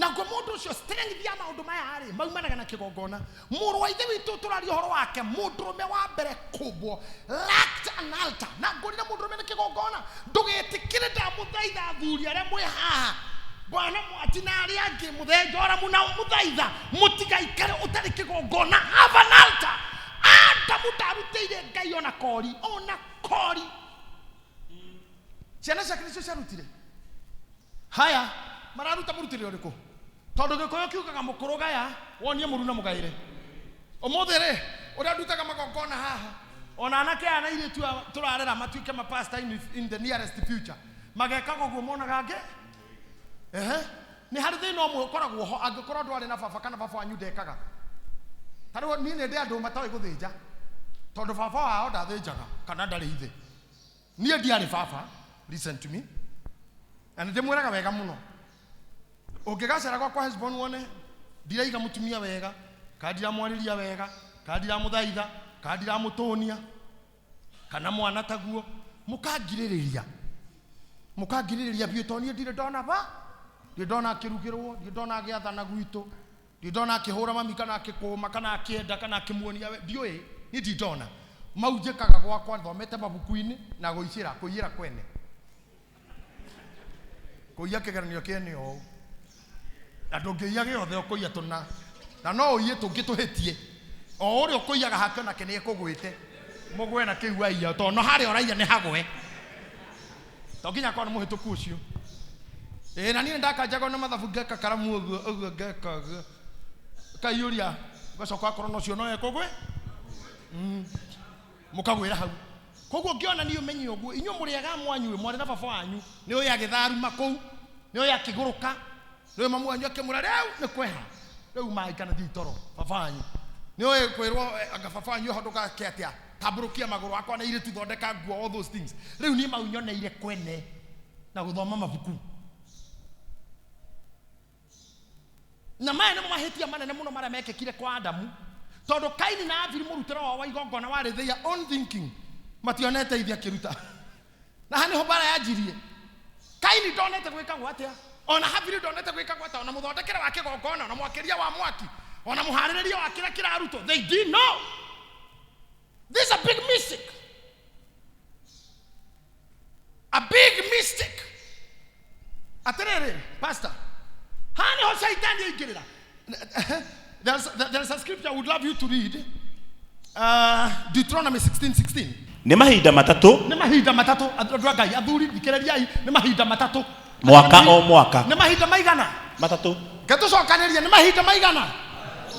Naguo mũndũ ũcio strength ya maũndũ maya rĩ maumanaga na kĩgongona. Mũrũ wa ithe witũ tũraria ũhoro wake, mũndũrũme wa mbere kũmbwo, lacked an altar. Na ngũrire mũndũrũme nĩ kĩgongona. Ndũgetĩkĩre, ndamũthaitha athuri arĩa mwĩ haha, bwana Mwati na arĩa angĩ, mũthee Joramu na mũthaitha, mũtigaikare ũtarĩ kĩgongona. Have an altar. Adamu ndarutĩire Ngai ona kori, ona kori. Ciana ciake nĩcio ciarutire. Haya, mararuta mũrutĩre ũrĩkũ? Tondũ Gĩkũyũ kiugaga mũkũrũ gaya, wonie mũru na mũgaĩre. Ũmũthĩ rĩ, ũrĩa ndutaga magongona haha, ona anake aya na airĩtu aya tũrarera matuĩke mapastor in the nearest future, magekaga ũguo monaga angĩ. Ehe, nĩ harĩ thĩna ũmwe ũkoragwo ho angĩkorwo ndwarĩ na baba kana baba wanyu ndekaga. Ta rĩu niĩ nĩ ndĩ andũ matoĩ gũthĩnja, tondũ baba wao ndathĩnjaga kana ndarĩ ithe. Niĩ ndiarĩ baba, listen to me, na nĩ ndĩmwĩraga wega mũno. Ũngĩgacera gwakwa Heshbon wone ndiraiga mũtumia wega, kana ndiramwarĩria wega, kana ndiramũthaitha, kana ndiramũtũnia, kana mwana taguo, mũkangirĩrĩria, mũkangirĩrĩria biũ, tondũ niĩ ndirĩ ndona ba, ndirĩ ndona akĩrugĩrwo, ndirĩ ndona agĩathana gwitũ, Ndirĩ ndona akĩhũra mami kana akĩkũma kana akĩenda kana akĩmuonia we ndiũĩ niĩ ndirĩ ndona. Mau njĩkaga gwakwa thomete mabuku-inĩ na gũicĩra kũiyĩra kwene. Kũiya kĩgeranio kĩene ũũ. Na ndũngĩiya gĩothe ũkũiya tũna. Na no ũiye tũngĩ tũhĩtie. O ũrĩa ũkũiyaga hake onake nĩ ekũgwĩte. Mũgwe na kĩu waiya tondũ no harĩa ũraiya nĩ hagwe. To nginya akorwo nĩ mũhĩtũku ũcio. Ĩĩ na niĩ nĩndakanjagwo na mathabu ngeka karamu ũguo ũguo ngeka ũguo. Kaiyũria ũgacoka ũgakorwo na ũcio no ekũgwe mũkagwĩra hau. Koguo ngĩona niĩ ũmenye ũguo inyuĩ mũrĩ ega mwanyu mwarĩ na baba wanyu nĩ ũyũ agĩtharuma kũu nĩ ũyũ akĩgũrũka nĩ ũyũ mamu wanyu akĩmũra rĩu nĩ kweha rĩu maikana thiĩ toro baba wanyu nĩ ũyũ kwĩrwo anga baba wanyu eho ndũgake atĩa tambũrũkia magũrũ akwa na irĩtu thondeka nguo all those things. Rĩu niĩ mau nyoneire kwene na gũthoma mabuku. Na maya nĩmo mahĩtia manene mũno marĩa mekĩkire kwa Adamu, tondũ Kaini na Abili mũrutĩre wao wa igongona warĩ their own thinking, mationete ithe akĩruta. Na haha nĩho mbara yanjirie. Kaini ndonete gwĩkagwo atĩa, ona Habili ndonete gwĩkagwo atĩa, ona mũthondekere wa kĩgongona, ona mwakĩria wa mwaki, ona mũharĩrĩria wa kĩrĩa kĩrarutwo, they didn't know. This is a big mistake. A big mistake. Atĩrĩrĩ, pastor, haha nĩho shaitani aingĩrĩra. There's a scripture I would love you to read. Deuteronomy 16:16. Nĩ mahinda matatũ. Nĩ mahinda matatũ, andũ a Ngai, athuri thikĩrĩriai, nĩ mahinda matatũ. Mwaka o mwaka. Nĩ mahinda maigana? Matatũ. Reke tũcokanĩrie, nĩ mahinda maigana?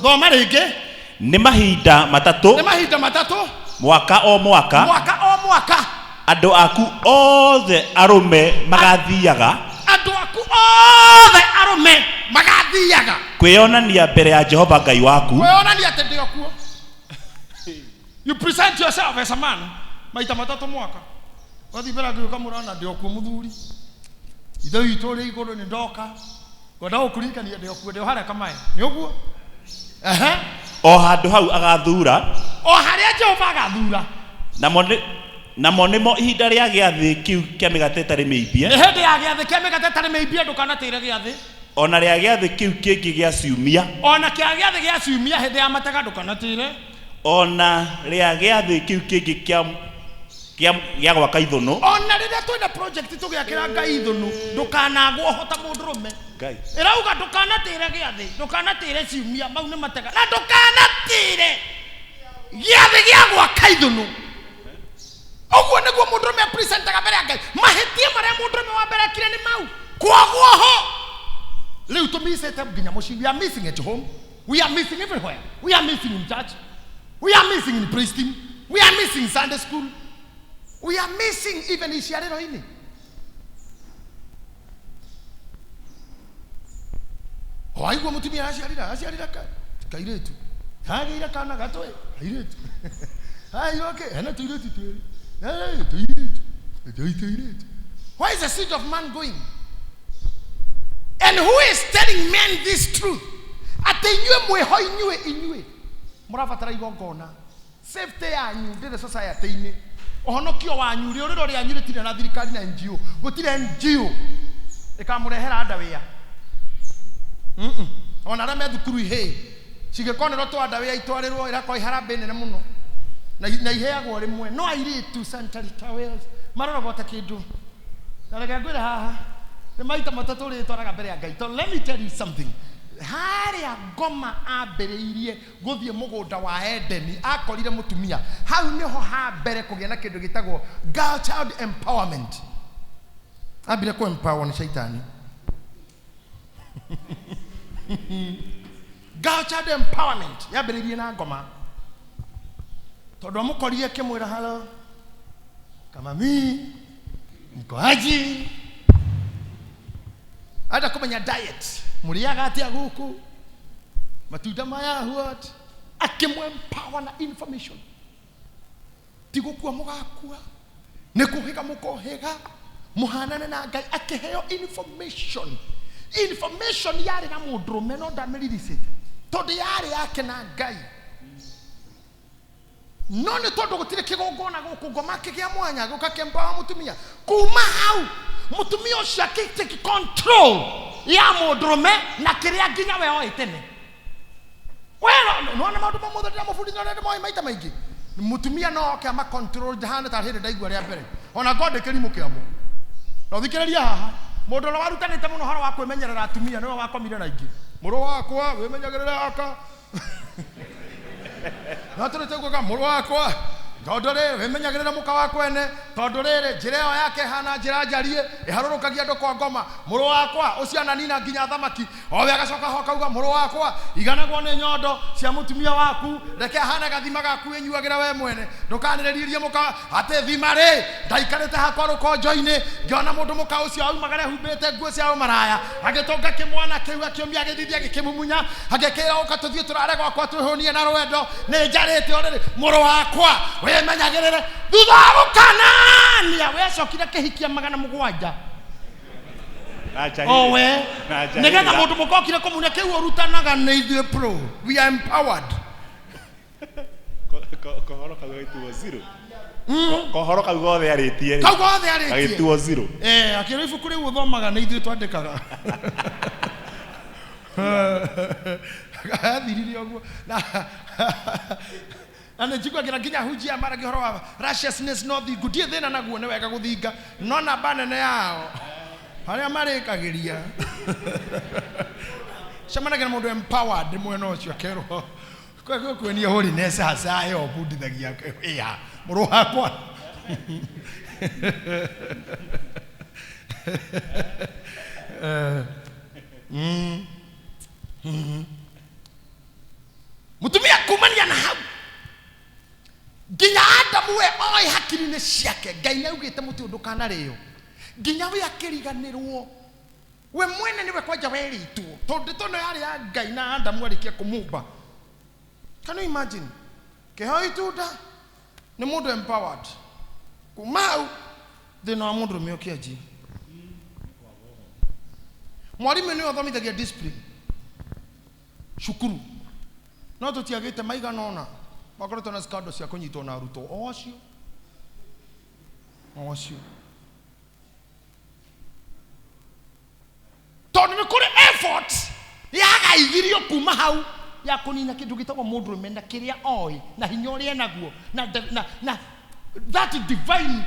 Thoma rĩngĩ. Nĩ mahinda matatũ. Nĩ mahinda matatũ. Mwaka o mwaka. Mwaka o mwaka. Andũ aku othe arũme magathiaga. Andũ aku othe arũme magathiaga. Kwĩonania mbere ya Jehova Ngai waku. Kwĩonania atĩ ndĩ o kuo. You present yourself as a man maita matatũ mwaka. Wathiĩ mbere ya Ngai ũkamwĩra na ndĩ o kuo mũthuri. Ithe witũ ũrĩ igũrũ nĩ ndoka. Ngwenda gũkũririkania ndĩ o kuo, ndĩ o harĩa kamae. Nĩ ũguo? Ehe. O handũ hau agathura. O harĩa Jehova agathura. Namo nĩ namo nĩmo ihinda rĩa gĩathĩ kĩu kĩa mĩgate ĩtarĩ mĩimbie. Nĩ hĩndĩ ya gĩathĩ kĩa mĩgate ĩtarĩ mĩimbie ndũkanatĩre gĩathĩ. O na rĩa gĩathĩ kĩu kĩngĩ gĩa ciumia. O na kĩa gĩathĩ gĩa ciumia hĩndĩ ya matega ndũkanatĩre. O na rĩa gĩathĩ kĩu kĩngĩ kĩa kĩa gĩa gwaka ithũnũ. O na rĩrĩa twĩna project tũgĩakĩra Ngai ithũnũ, ndũkanagwo ho ta mũndũrũme. Ngai. Ĩrauga ndũkanatĩre gĩathĩ, ndũkanatĩre ciumia, mau nĩ matega, na ndũkanatĩre gĩathĩ gĩa gwaka ithũnũ. Ũguo nĩguo mũndũrũme apresentaga mbere ya Ngai. Mahĩtia marĩa mũndũrũme wa mbere ekire nĩ mau, kwagwo ho. Rĩu tũmicĩte nginya mũciĩ, we are missing at home. We are missing everywhere. We are missing in church. We are missing in praise team. We are missing Sunday school. We are missing even iciarĩro-inĩ. Waigua mũtumia aciarira, aciarira kairĩtu. Agĩire kana gatwe, kairĩtu. Ayoke, hena tũirĩtu twĩrĩ. Eh, tũirĩtu. Tũirĩtu. Where is the seed of man going? And who is telling men this truth? Atĩ inyuĩ mwĩho inyuĩ inyuĩ mũrabatara igongona. Safety yanyu ndĩrĩ society-inĩ. Ũhonokio wanyu, rĩũrĩro rĩanyu rĩtirĩ na thirikari na NGO. Gũtirĩ NGO ĩkamũrehera underwear. Ona arĩa me thukuru ihĩĩ cingĩkonerwo twandawĩa itwarĩrwo irakorwo iharambĩ nene mũno na iheagwo rĩmwe no airĩtu sanitary towels maroragwo ta kĩndũ. Na reke ngwĩre haha nĩ maita matatũ rĩtwaraga mbere ya Ngai. Tondũ let me tell you something, harĩa ngoma ambĩrĩirie gũthiĩ mũgũnda wa Edeni akorire mũtumia, hau nĩho ha mbere kũgĩa na kĩndũ gĩtagwo girl child empowerment. Ambire kũ empower nĩ shaitani. Girl child empowerment yambĩrĩirie na ngoma, tondũ amũkorire akĩmwĩra halo kama mi mko aji, enda kũmenya diet mũrĩaga atĩa gũkũ, matunda maya what, akĩmũ empower na information. Ti gũkua mũgakua, nĩ kũhĩga mũkohĩga, mũhanane na Ngai. Akĩheo information, information yarĩ na mũndũrũme no ndamĩriricĩte tondũ yarĩ yake na Ngai. No nĩ tondũ gũtirĩ kĩgongona gũkũ, ngoma akĩgĩa mwanya gũka kĩempower mũtumia. Kuma hau mũtumia ũcio akĩ take control ya mũndũrũme na kĩrĩa nginya we oĩ tene. We nĩwona maũndũ ma mũthĩ ndĩramũbundithia ũrĩa ndĩmoĩ maita maingĩ. Mũtumia no oke ama control ndahana ta hĩndĩ ndaigua rĩa mbere ona ngondĩ kĩrimũ kĩamo. Na ũthikĩrĩria haha, mũndũ ũrĩa warutanĩte mũno ũhoro wa kwĩmenyerera atumia nĩwe wakomire na ingĩ. Mũrũ wakwa wĩmenyagĩrĩre aka no tũrĩte kuga mũrũ wakwa tondũ rĩrĩ wĩmenyagĩrĩre mũka wa kwene, tondũ rĩrĩ njĩra ĩyo yake ĩhana njĩra njariĩ ĩharũrũkagia andũ kwa ngoma. Mũrũ wakwa ũcio ananina nginya thamaki. Owe agacoka ho akauga mũrũ wakwa iganagwo nĩ nyondo cia mũtumia waku, reke ahane gathima gaku wĩnyuagĩra we mwene, ndũkanĩrĩrie mũka atĩ thima rĩ ndaikarĩte hakwa rũkonjo-inĩ ngĩona mũndũ mũka ũcio aumagara ehumbĩte nguo cia ũmaraya, agĩtũnga kĩmwana kĩu akĩũmia agĩthithia agĩkĩmumunya agĩkĩra ũka tũthiĩ tũrare gwakwa twĩhũnie na rwendo nĩ njarĩte ũrĩrĩ. Mũrũ wakwa wĩmenyagĩrĩre. Thutha wa gũkanania we acokire akĩhikia 700 owe nĩgetha mũndũ mũka okire kũmunya kĩu ũrutanaga nĩ ithuĩ pro, we are empowered. Kohoro kau gagĩtuo zero. Kohoro kau gothe arĩtie rĩ, kau gothe arĩtie gagĩtuo zero. Akĩrwo ibuku rĩu ũthomaga nĩ ithuĩ twandĩkaga. Athirire ũguo. Na nĩ njiguagĩra nginya hunjia maragia ũhoro wa righteousness no thingu, ndirĩ thĩna naguo, nĩ wega gũthinga, no namba nene yao harĩa marĩkagĩria cemanagia na mũndũ empowered mwena ũcio akerwo kwenia holiness hasa ĩyo bundithagia ĩa mũrũ wakwa. Mũtumia kumania na hau nginya Adamu we oĩ hakiri-inĩ ciake Ngai nĩ augĩte mũtĩ ũyũ ndũkanarĩo, nginya we akĩriganĩrwo we mwene nĩwe kwanja werĩtwo, tondũ ndeto ĩno yarĩ ya Ngai na Adamu arĩkia kũmũmba. Can you imagine? Kĩheo itunda nĩ mũndũ empowered. Kuma hau thĩna wa mũndũrũme ũkĩanjia. Mwarimũ nĩwe ũthomithagia discipline cukuru, no tũtiagĩte maigana ũna makoretwo na scandal cia kũnyitwo na arutwo o acio o acio, tondũ nĩ kũrĩ effort yagaithirio kuma hau ya kũnina kĩndũ gĩtagwo mũndũrũme na kĩrĩa oĩ na hinya ũrĩa enaguo na that divine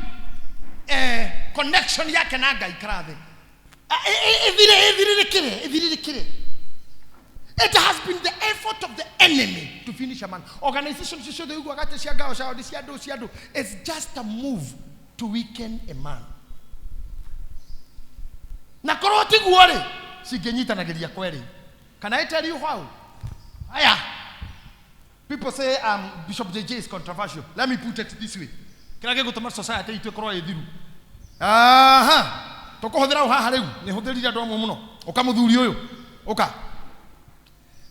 connection yake na Ngai karathĩ ĩthire ĩthirĩrĩkĩre ĩthirĩrĩkĩre. It has been the effort of the enemy to finish a man. Organization ciothe ũiguaga atĩ cia ngao cia cia andũ cia andũ, it's just a move to weaken a man. Na korwo tiguo rĩ, cingĩnyitanagĩria kweri. Can I tell you how? Aya. People say Bishop JJ is controversial. Let me put it this way. Kĩrĩa gĩgũtũma society itũ ĩkorwo ĩ thiru. Aha. Tũkũhũthĩra ũ haha rĩu, nĩ hũthĩrire andũ amwe mũno. Ũka mũthuri ũyũ. Ũka.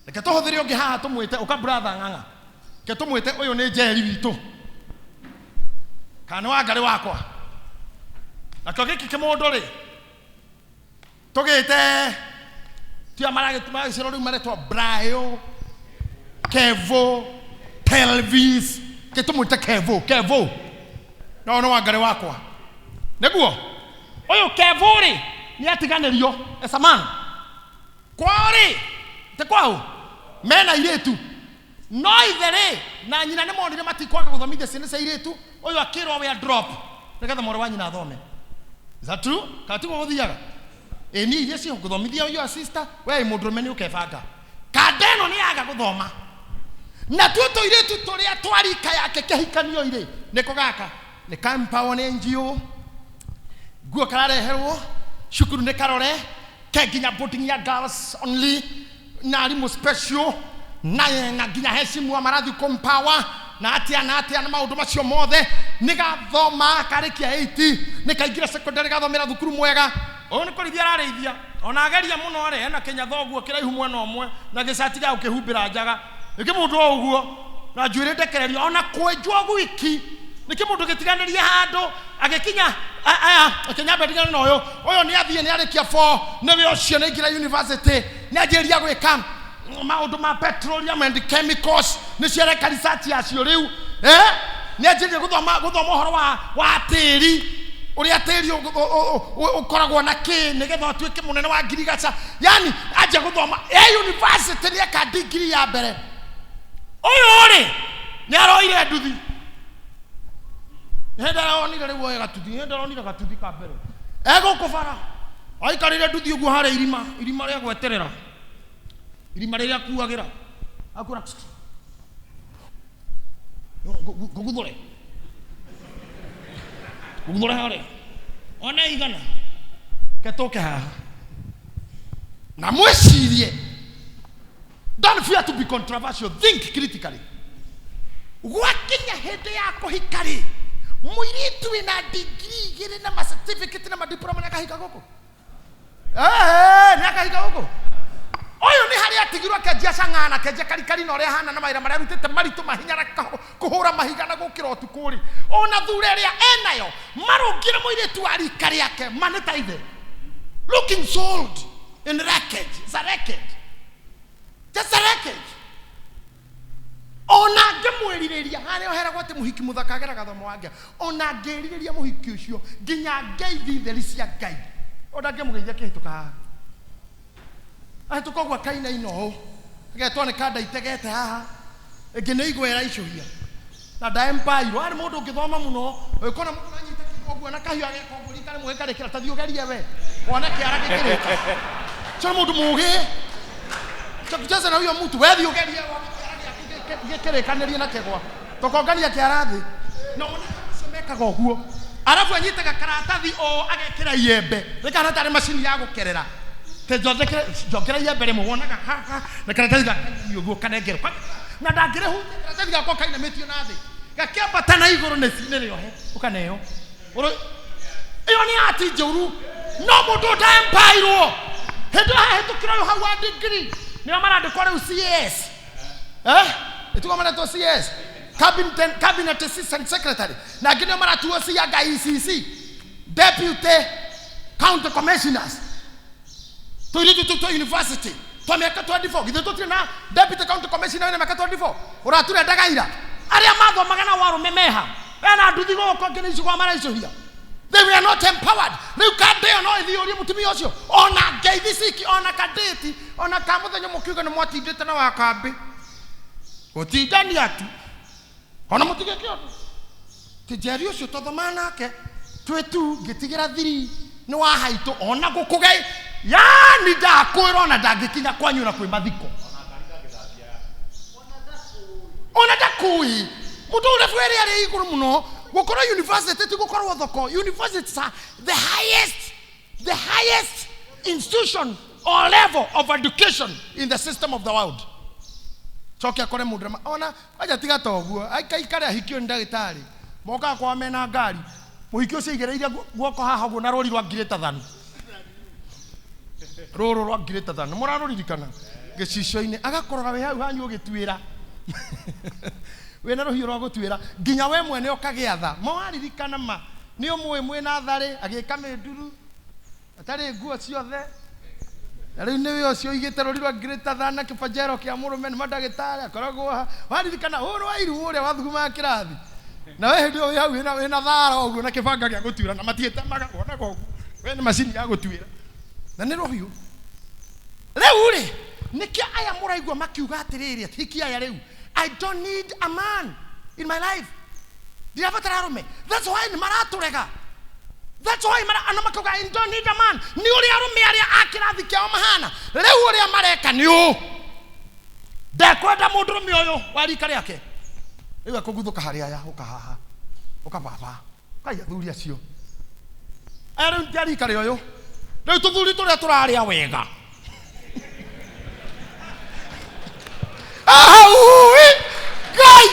Reke tũhũthĩre ũngĩ haha tũmwĩte ũka brother ng'ang'a. Reke tũmwĩte ũyũ nĩ Njeri witũ. Kana nĩ Wangarĩ wakwa. Nakĩo gĩkĩ kĩmũndũ rĩ, tũgĩte tia maragĩcero rĩu maretwo Brayo, Kevo, Telvis, ke tũmwĩte Kevo, Kevo. No nĩ Wangarĩ wakwa. Nĩguo ũyũ Kevo rĩ nĩ atiganĩrio as a man. Kwao rĩ Ti kwao mena irĩtu no ithe rĩ na nyina nĩ monire matikwaga gũthomithia ciana cia irĩtu. Ũyũ akĩrwo we drop nĩgetha mwarĩ wa nyina athome. Is that true? Kana tiguo gũthiaga? Ĩ niĩ iria ciho gũthomithia your sister, we mũndũrũme nĩ ũkebanga. Kanda ĩno nĩ yaga gũthoma na tuo tũirĩtu tũrĩa twarika yake kĩhikanio irĩ nĩko gaka nĩ kampawo nĩ NGO, nguo karareherwo cukuru nĩ karore ke nginya boarding ya girls only na arimũ special na nginya heshimwa marathi kũmpawa na atia na atia na maũndũ macio mothe. Nĩ gathoma karĩkia 8 nĩ kaingĩra secondary gathomera thukuru mwega. Ũyũ nĩ kũrĩithia ararĩithia ona ageria mũno rĩ ena kĩnya thoguo kĩraihu mwena ũmwe na gĩcati gĩa gũkĩhumbĩra njaga nĩkĩ mũndũ o ũguo na njuĩrĩ ndekererio ona kwenjwo gwiki nĩkĩ mũndũ gĩtiganĩrie handũ agĩkinya aya akĩnyamba ndigane na ũyũ. Ũyũ nĩ athiĩ nĩ arĩkia 4 nĩwe ũcio nĩ aingĩra university nĩ anjĩrĩria gwĩka maũndũ ma petroleum and chemicals nĩcio areka research yacio rĩu. Nĩ anjĩrĩria gũthoma ũhoro wa tĩri ũrĩa tĩri ũkoragwo na kĩ nĩgetha ũtuĩke mũnene wa ngirigaca. Yani anjia gũthoma e university nĩ eka degree ya mbere. Ũyũ rĩ nĩ aroire nduthi hĩndĩ aronire rĩu oe gatuthi hĩndĩ aronire gatuthi ka mbere egũkũ bara aikarĩire nduthi ũguo harĩa irima irima rĩa gweterera irima rĩrĩa akuagĩra akura ngũguthũre ngũguthũre harĩa ona igana ketũke haha na mwĩcirie. Don't fear to be controversial, think critically. Gwakinya hĩndĩ ya kũhika rĩ mũirĩtu wĩna degree igĩrĩ na ma certificate na ma diploma nĩ akahika gũkũ? Nĩ akahika gũkũ? Ũyũ nĩ harĩa atigirwo akĩanjia cang'ana akĩanjia karikari na ũrĩa ahana na mawĩra marĩa arutĩte maritũ mahinya na kũhũra mahiga na gũkĩra ũtukũ rĩ ona thura ĩrĩa enayo marũngire mũirĩtu wa rika rĩake ma nĩ ta ithe looking sold in wreckage. It's a wreckage, just a wreckage. Ona ngĩmwĩrirĩria harĩa ũheragwo atĩ mũhiki mũthaka ageraga thomo wa ngĩa ona ngĩrirĩria mũhiki ũcio nginya ngeithi theri cia Ngai ona ngĩmũgeithia kĩhĩtũka haha ahĩtũka ũguo akainaina ũũ agetwo nĩ kanda itegete haha ĩngĩ nĩ igwe ĩraicũhia na ndaempairwo arĩ mũndũ ũngĩthoma mũno ũkona mũndũ anyita kĩndũ ũguo na kahiũ ageka ũguo rika rĩmwe gĩkarĩkĩra ta thiĩ ũgerie we wone kĩara gĩkĩrĩka ũcio nĩ mũndũ mũũgĩ kucheza na huyo mtu wewe ũgerie wone kĩara gĩaku gĩkĩrĩkanĩrie na kĩgwa tũkongania kĩara thĩ na wone ũcio mekaga ũguo arabu anyitaga karatathi o agekĩra iembe rĩkahana tarĩ macini ya gũkerera njongera iembe rĩmwe wonaga haha na karatathi gakainamio ũguo kanengerwo na ndangĩrĩhutia karatathi gakwa kainamĩtio na thĩ gakĩambata na igũrũ nĩ rĩohe ũkaneo ĩyo nĩ ati njũru no mũndũ ũtaempairwo hĩndĩ ĩyo hahĩtũkĩra ũyũ hau wa degree nĩo marandĩkwo rĩu CS ĩtugo maretwo CS cabinet assistant secretary na angĩ nĩo maratuo cianga ECC deputy county commissioners tũirĩtu tũu twa university twa mĩaka 24 githĩ tũtirĩ na deputy county commissioner wĩna mĩaka 24 ũrature ndagaira arĩa mathomaga na warũme meha ena nduthi gũkũ angĩ nĩ icugwa maraicũhia. They were not empowered. Rĩu kanda ĩyo no ĩthiĩ ũrie mũtumia ũcio ona ngeithi ciki ona kadĩti ona ka mũthenya mũkiuga nĩ mwatindĩte na wakambĩ gũtindania tu ona mũtigĩke ũndũ ti njeri ũcio twathomaga nake twĩ tu ngĩtigĩra thiri nĩ wa haitũ ona gũkũgei yani ndakwĩra ona ndangĩkinya kwanyu na kwĩ mathiko ona ndakũĩ mũndũ ũrĩa ĩrĩa arĩ igũrũ mũno gũkorwo university ti gũkorwo thoko. Universities are the highest institution or level of education in the system of the world. Coke akore mũndũ ona aja tiga ta ũguo aikare ahikio nĩ ndagĩtarĩ mokaga kwao mena ngari mũhiki ũcio aigĩrĩire guoko haha ũguo na rũri rwa greater than rũrũ rwa greater than mũrarũririkana gĩcicio-inĩ agakoroga wĩ hau hanyu ũgĩtuĩra wĩna rũhiũ rwa gũtuĩra nginya we mwene ũkagĩa tha ma waririkana ma nĩ ũmũĩ mwĩna tharĩ agĩka mĩnduru atarĩ nguo ciothe na rĩu nĩwe ũcio ũigĩte rũri rwa greater than na kĩbanjero kĩa mũrũme nĩ mandagĩtarĩ akoragwo ha waririkana ũrũ wa iru ũrĩa wathugumaga kĩrathi na we hĩndĩ ĩyo wĩ hau wĩna thara ũguo na kĩbanga gĩa gũtuĩra na matiĩtemaga wonaga ũguo we nĩ macini ya gũtuĩra na nĩ rũhiũ rĩu rĩ Nĩkĩo aya mũraigua makiuga atĩrĩrĩ, hiki aya rĩu, I don't need a man in my life, ndirabatara arũme. That's why nĩ maratũrega. That's why mara ana makauga, I don't need a man. Nĩ ũrĩa arũme arĩa a kĩrathi kĩao mahana rĩu, ũrĩa mareka nĩ ũũ, ndekwenda mũndũrũme ũyũ wa rika rĩake. Rĩu ekũguthũka harĩ aya, ũka haha, ũka baba, kai athuri acio aya rĩu ti a rika rĩa ũyũ. Rĩu tũthuri tũrĩa tũrarĩa wega ahui ngai,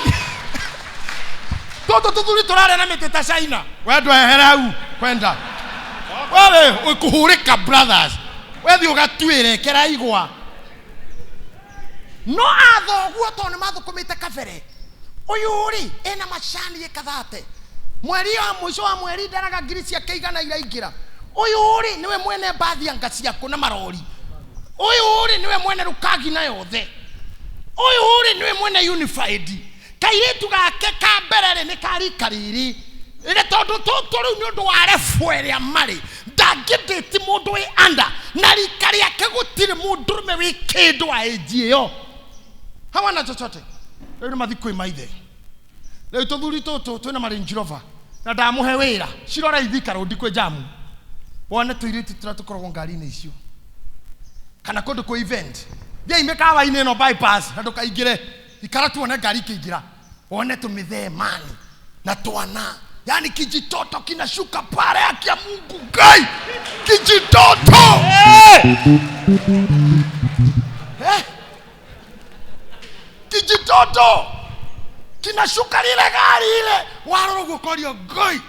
tũtũ tũthuri tũrarĩa na mĩtĩ ta China, we ndwehere hau kwenda wewe ũkũhũrĩka brothers, wethi ũgatuĩre kĩraigwa no athoguo tondũ nĩ mathũkũmĩte kabere. Ũyũ rĩ ena macani ĩkathate mweri wa mũico wa mweri ndaraga ngiri ciake igana iraingĩra. Ũyũ rĩ nĩwe mwene mbathi anga ciaku na marori. Ũyũ rĩ nĩwe mwene rũkagina yothe. Ũyũ rĩ nĩwe mwene unified. Kairĩtu gake ka mbere rĩ nĩ karika rĩrĩ rĩ, tondũ tũtũ rĩu nĩ ũndũ wa rebu ĩrĩa marĩ ndangĩndĩti mũndũ wĩ anda na rika rĩake, gũtirĩ mũndũrũme wĩ kĩndũ wa ĩnji ĩyo, hawana chochote. Rĩu nĩ mathi kwĩ maithe. Rĩu tũthuri tũtũ twĩna ma Range Rover na ndamũhe wĩra cirora ithika rũndi kwĩ jamu, wone tũirĩtu tũrĩa tũkoragwo ngari-inĩ icio kana kũndũ kwĩ event. Thiĩi mĩkawa-inĩ ĩno bypass na ndũkaingĩre, ikara tuone ngari ikĩingĩra, wone tũmĩthee mani na twana, yani kijitoto kinashuka pale, haki ya Mungu Ngai, kijitoto eh? Kijitoto kinashuka lile gari ile, warora ũguo ũkorio Ngai,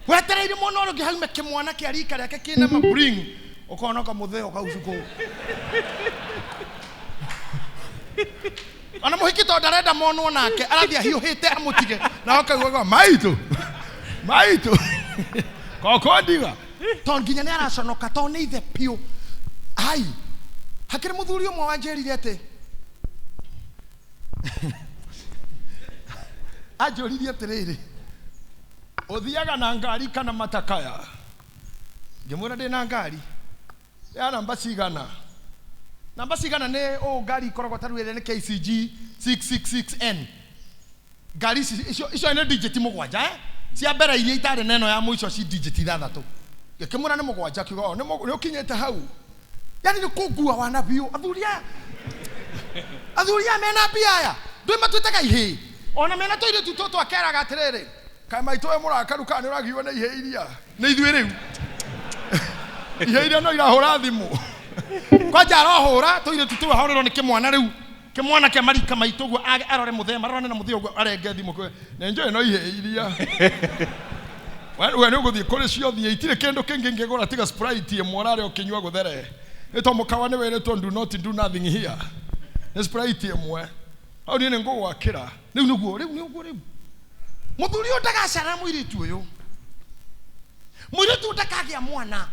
wetereire mũno ũrĩa ũngĩ haume kĩmwana kĩa rika rĩake kĩna mabring, ũkona kamũtheo kaucukũ ona mũhiki tondũ ndarenda monwo nake, arathiĩ ahiũhĩte amũtige na ũkaugaga maitũ maitũ koko ndiga, tondũ nginya nĩ araconoka tondũ nĩ ithe biũ. Ai hakĩrĩ mũthuri ũmwe wanjĩrire atĩ anjũririe atĩrĩrĩ, ũthiaga na ngari kana matakaya? Ngĩmwĩra ndĩ na ngari ya namba cigana, namba cigana nĩ ũũ, ngari ikoragwo ta rĩu ĩrĩa nĩ KCG 666N, ngari ici icio icio nĩ digit 7, eh, cia mbere iria itarĩ na ĩno ya mũico ci digit 6. Ngĩkĩmwĩra nĩ 7. Akiuga, "Oh, nĩ ũkinyĩte hau, yani nĩ kũngua wana biũ." Athuri aya, athuri aya mena mbia aya ndũĩ matuĩtaga ihĩĩ, ona mena tũirĩtu tũtũ akeraga atĩrĩrĩ, kaĩ maitũ wĩ mũrakaru kana nĩ ũragirwo nĩ ihĩĩ iria nĩ ithuĩ rĩu ihĩĩ iria no irahũra thimũ kwanja arohũra tũirĩtu tũu, ahũrĩrwo nĩ kĩmwana rĩu, kĩmwana kĩa marika maitũ ũguo, arore mũthee marorane na mũthee ũguo, arenge thimũ kwe nĩ njũĩ no ihĩĩ iria we nĩ ũgũthiĩ kũrĩ ciothiĩ, itirĩ kĩndũ kĩngĩ ngĩgũra tiga Sprite ĩmwe ũrarĩa ũkĩnyua gũthere, nĩ to mũkawa nĩ wĩrĩtwo do not do nothing here, nĩ Sprite ĩmwe hau niĩ nĩ ngũgwakĩra rĩu nĩguo rĩu nĩguo rĩu mũthuri ũyũ ndagacara mũirĩtu ũyũ, mũirĩtu ũyũ ndakagĩa mwana.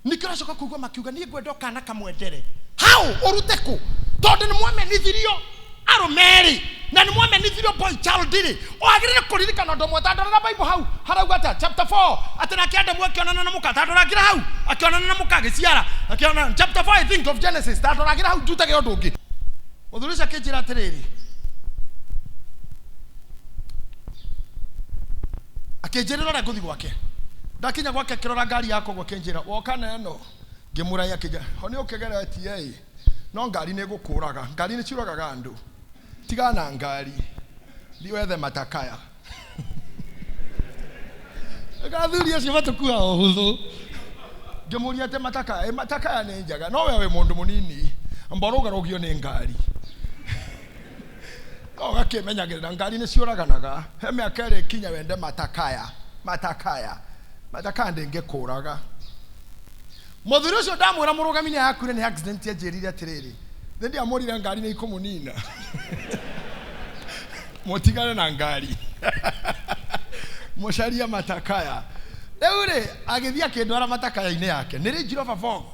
Nĩkĩo ũracoka kũigua makiuga niĩ ngwenda kana kamwendere hau ũrute kũ, tondũ nĩ mwamenithirio arũme erĩ na nĩ mwamenithirio boy child rĩ, wagĩrĩire kũririkana ũndũ ũmwe. Tandorera Bible hau harauga atĩa chapter 4 atĩ nake Adamu akĩonana na mũka, tandoragĩra hau akĩonana na mũka agĩciara akĩonana, chapter 4 I think of Genesis, tandoragĩra hau njutage ũndũ ũngĩ. Mũthuri ũcio akĩnjĩra atĩrĩrĩ, akĩnjĩrĩra ũrĩa ngũthiĩ gwake. Ndakinya gwake akĩrora ngari yakwa ũguo, akĩnjĩra, woka na ĩno? Ngĩmũra, akĩnjĩra, ho nĩ ũkĩgeretie ĩ, no ngari nĩ ĩgũkũraga, ngari nĩ ciũragaga andũ, tigana na ngari, thiĩ wethe matakaya. Athuri acio matũkuaga ũhũthũ. Ngĩmũria atĩ matakaya ĩ, matakaya nĩ njega, no we wĩ mũndũ mũnini amba ũrũgarũgio nĩ ngari no ũgakĩmenyagĩrĩra, ngari nĩ ciũraganaga, he mĩaka ĩrĩ ĩkinya wende matakaya, matakaya matakaya ndĩngĩkũraga. Mũthuri ũcio ndamwĩra mũrũgami nĩ akuire nĩ accident, anjĩrire atĩrĩrĩ, nĩ ndiamũrire ngari nĩ ikũmũnina, mũtigane na ngari mũcarie matakaya. Rĩu rĩ agĩthiĩ akĩndwara matakaya-inĩ yake, nĩ Range Rover Vogue,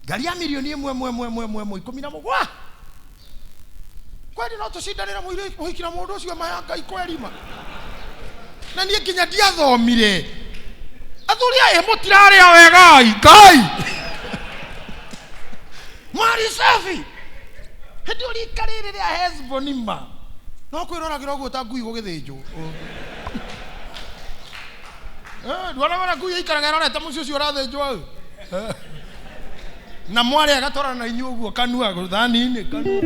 ngari ya mirioni ĩmwe ĩmwe ĩmwe ĩmwe ĩmwe ĩmwe 17. Kweli no tũcindanĩre mũhiki na mũndũ ũcio maya Ngai kwerima na niĩ nginya ndiathomire. Athuri aya mũtirarĩa wega, Ngai. Mari safi. Hĩndĩ ĩyo rika rĩrĩ rĩa Hezboni ma. No kwĩroragĩra ũguo ta ngui gũgĩthĩnjwo. Nduona wona ngui ĩikaraga ĩrorete mũciĩ ũcio ũrathĩnjwo. Na mwarĩ agatwarana na inyuĩ ũguo kanua thani-inĩ kanua.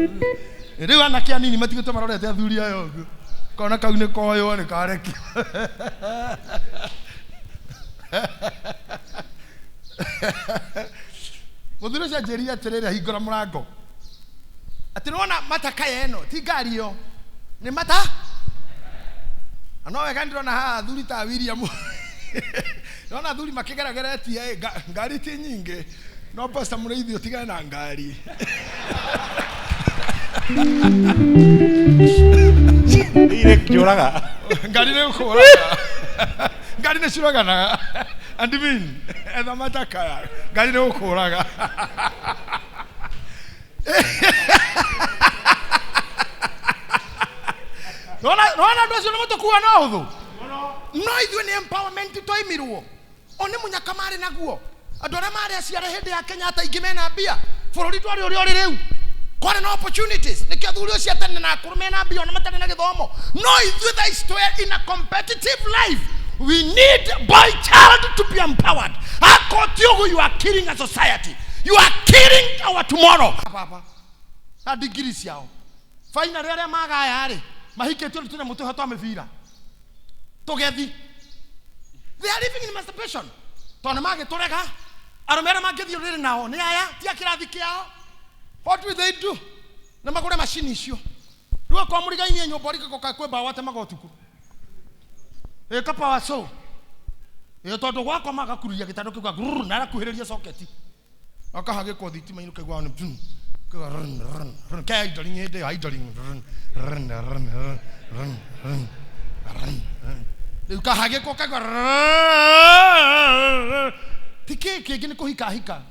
Rĩu anake anini matigĩtwo marorete athuri aya ũguo. Kona kau nĩ koywo nĩ karekio. Mũthuri ũcio anjĩrire atĩrĩrĩ ahingũra mũrango. Atĩ nĩwona matakaya ĩno ti ngari ĩyo nĩ mata na no wega ndĩrona haha athuri ta William ndĩrona athuri makĩgerageretie ĩ, ngari ti nyingĩ no pastor mũrĩithi ũtigane na ngari. Irĩ njũraga. Ngari nĩ gũkũraga ngari nĩ ciũraganaga admin etha matakaya ngari nĩ gũkũraga. Nona andũ acio nĩ mũtũkua na ũthũ no ithuĩ nĩ empowerment twaimirwo o nĩ mũnyaka marĩ naguo andũ arĩa marĩ aciare hĩndĩ ya Kenyatta aingĩ mena mbia bũrũri ndwarĩ ũrĩa ũrĩ rĩu kwarĩ na opportunities nĩkĩo athuri ũcio a tene na akũrũ mena mbia ona matarĩ na gĩthomo no ithuĩ thaa ici twĩ in a competitive life. We need boy child to be empowered. Akorwo ti ũguo you are killing a society, you are killing our tomorrow. Baba na ndigiri ciao finally arĩa magaya rĩ mahikĩtio nĩ tũnyamũ twĩho twa mĩbira tũgethi. They are living in masturbation tondũ nĩ magĩtũrega arũme arĩa mangĩthiĩ rĩrĩ nao nĩ aya ti a kĩrathi kĩao. What will they do? Na magũre macini icio rĩu akorwo mũrigainie nyũmba ũrigako kwĩ mbaũ atemaga ũtukũ ĩka power saw ĩ tondũ gwakwa magakururia gĩtanda kĩu grrr, na arakuhĩrĩria soketi akahagĩkwo thitima-inĩ ũkaigua nĩ brum, ũkaigua rrn, rrn, rrn, ke idling hĩndĩ ĩyo idling rrn, rrn, rrn, rrn, rrn, rrn, rrn, rrn. Rĩu kahagĩkwo ũkaigua rrrr. Ti kĩ kĩngĩ nĩ kũhika hika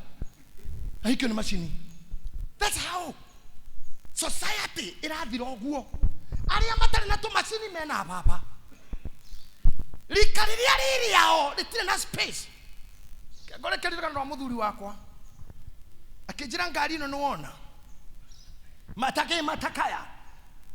ahikio nĩ macini. That's how society ĩrathira ũguo arĩa matarĩ na tũmacini mena baba rika rĩrĩa rĩrĩao rĩtirĩ na space. Ngorekeria rũgano rwa mũthuri wakwa akĩnjĩra ngari ĩno nĩwona matakĩ matakaya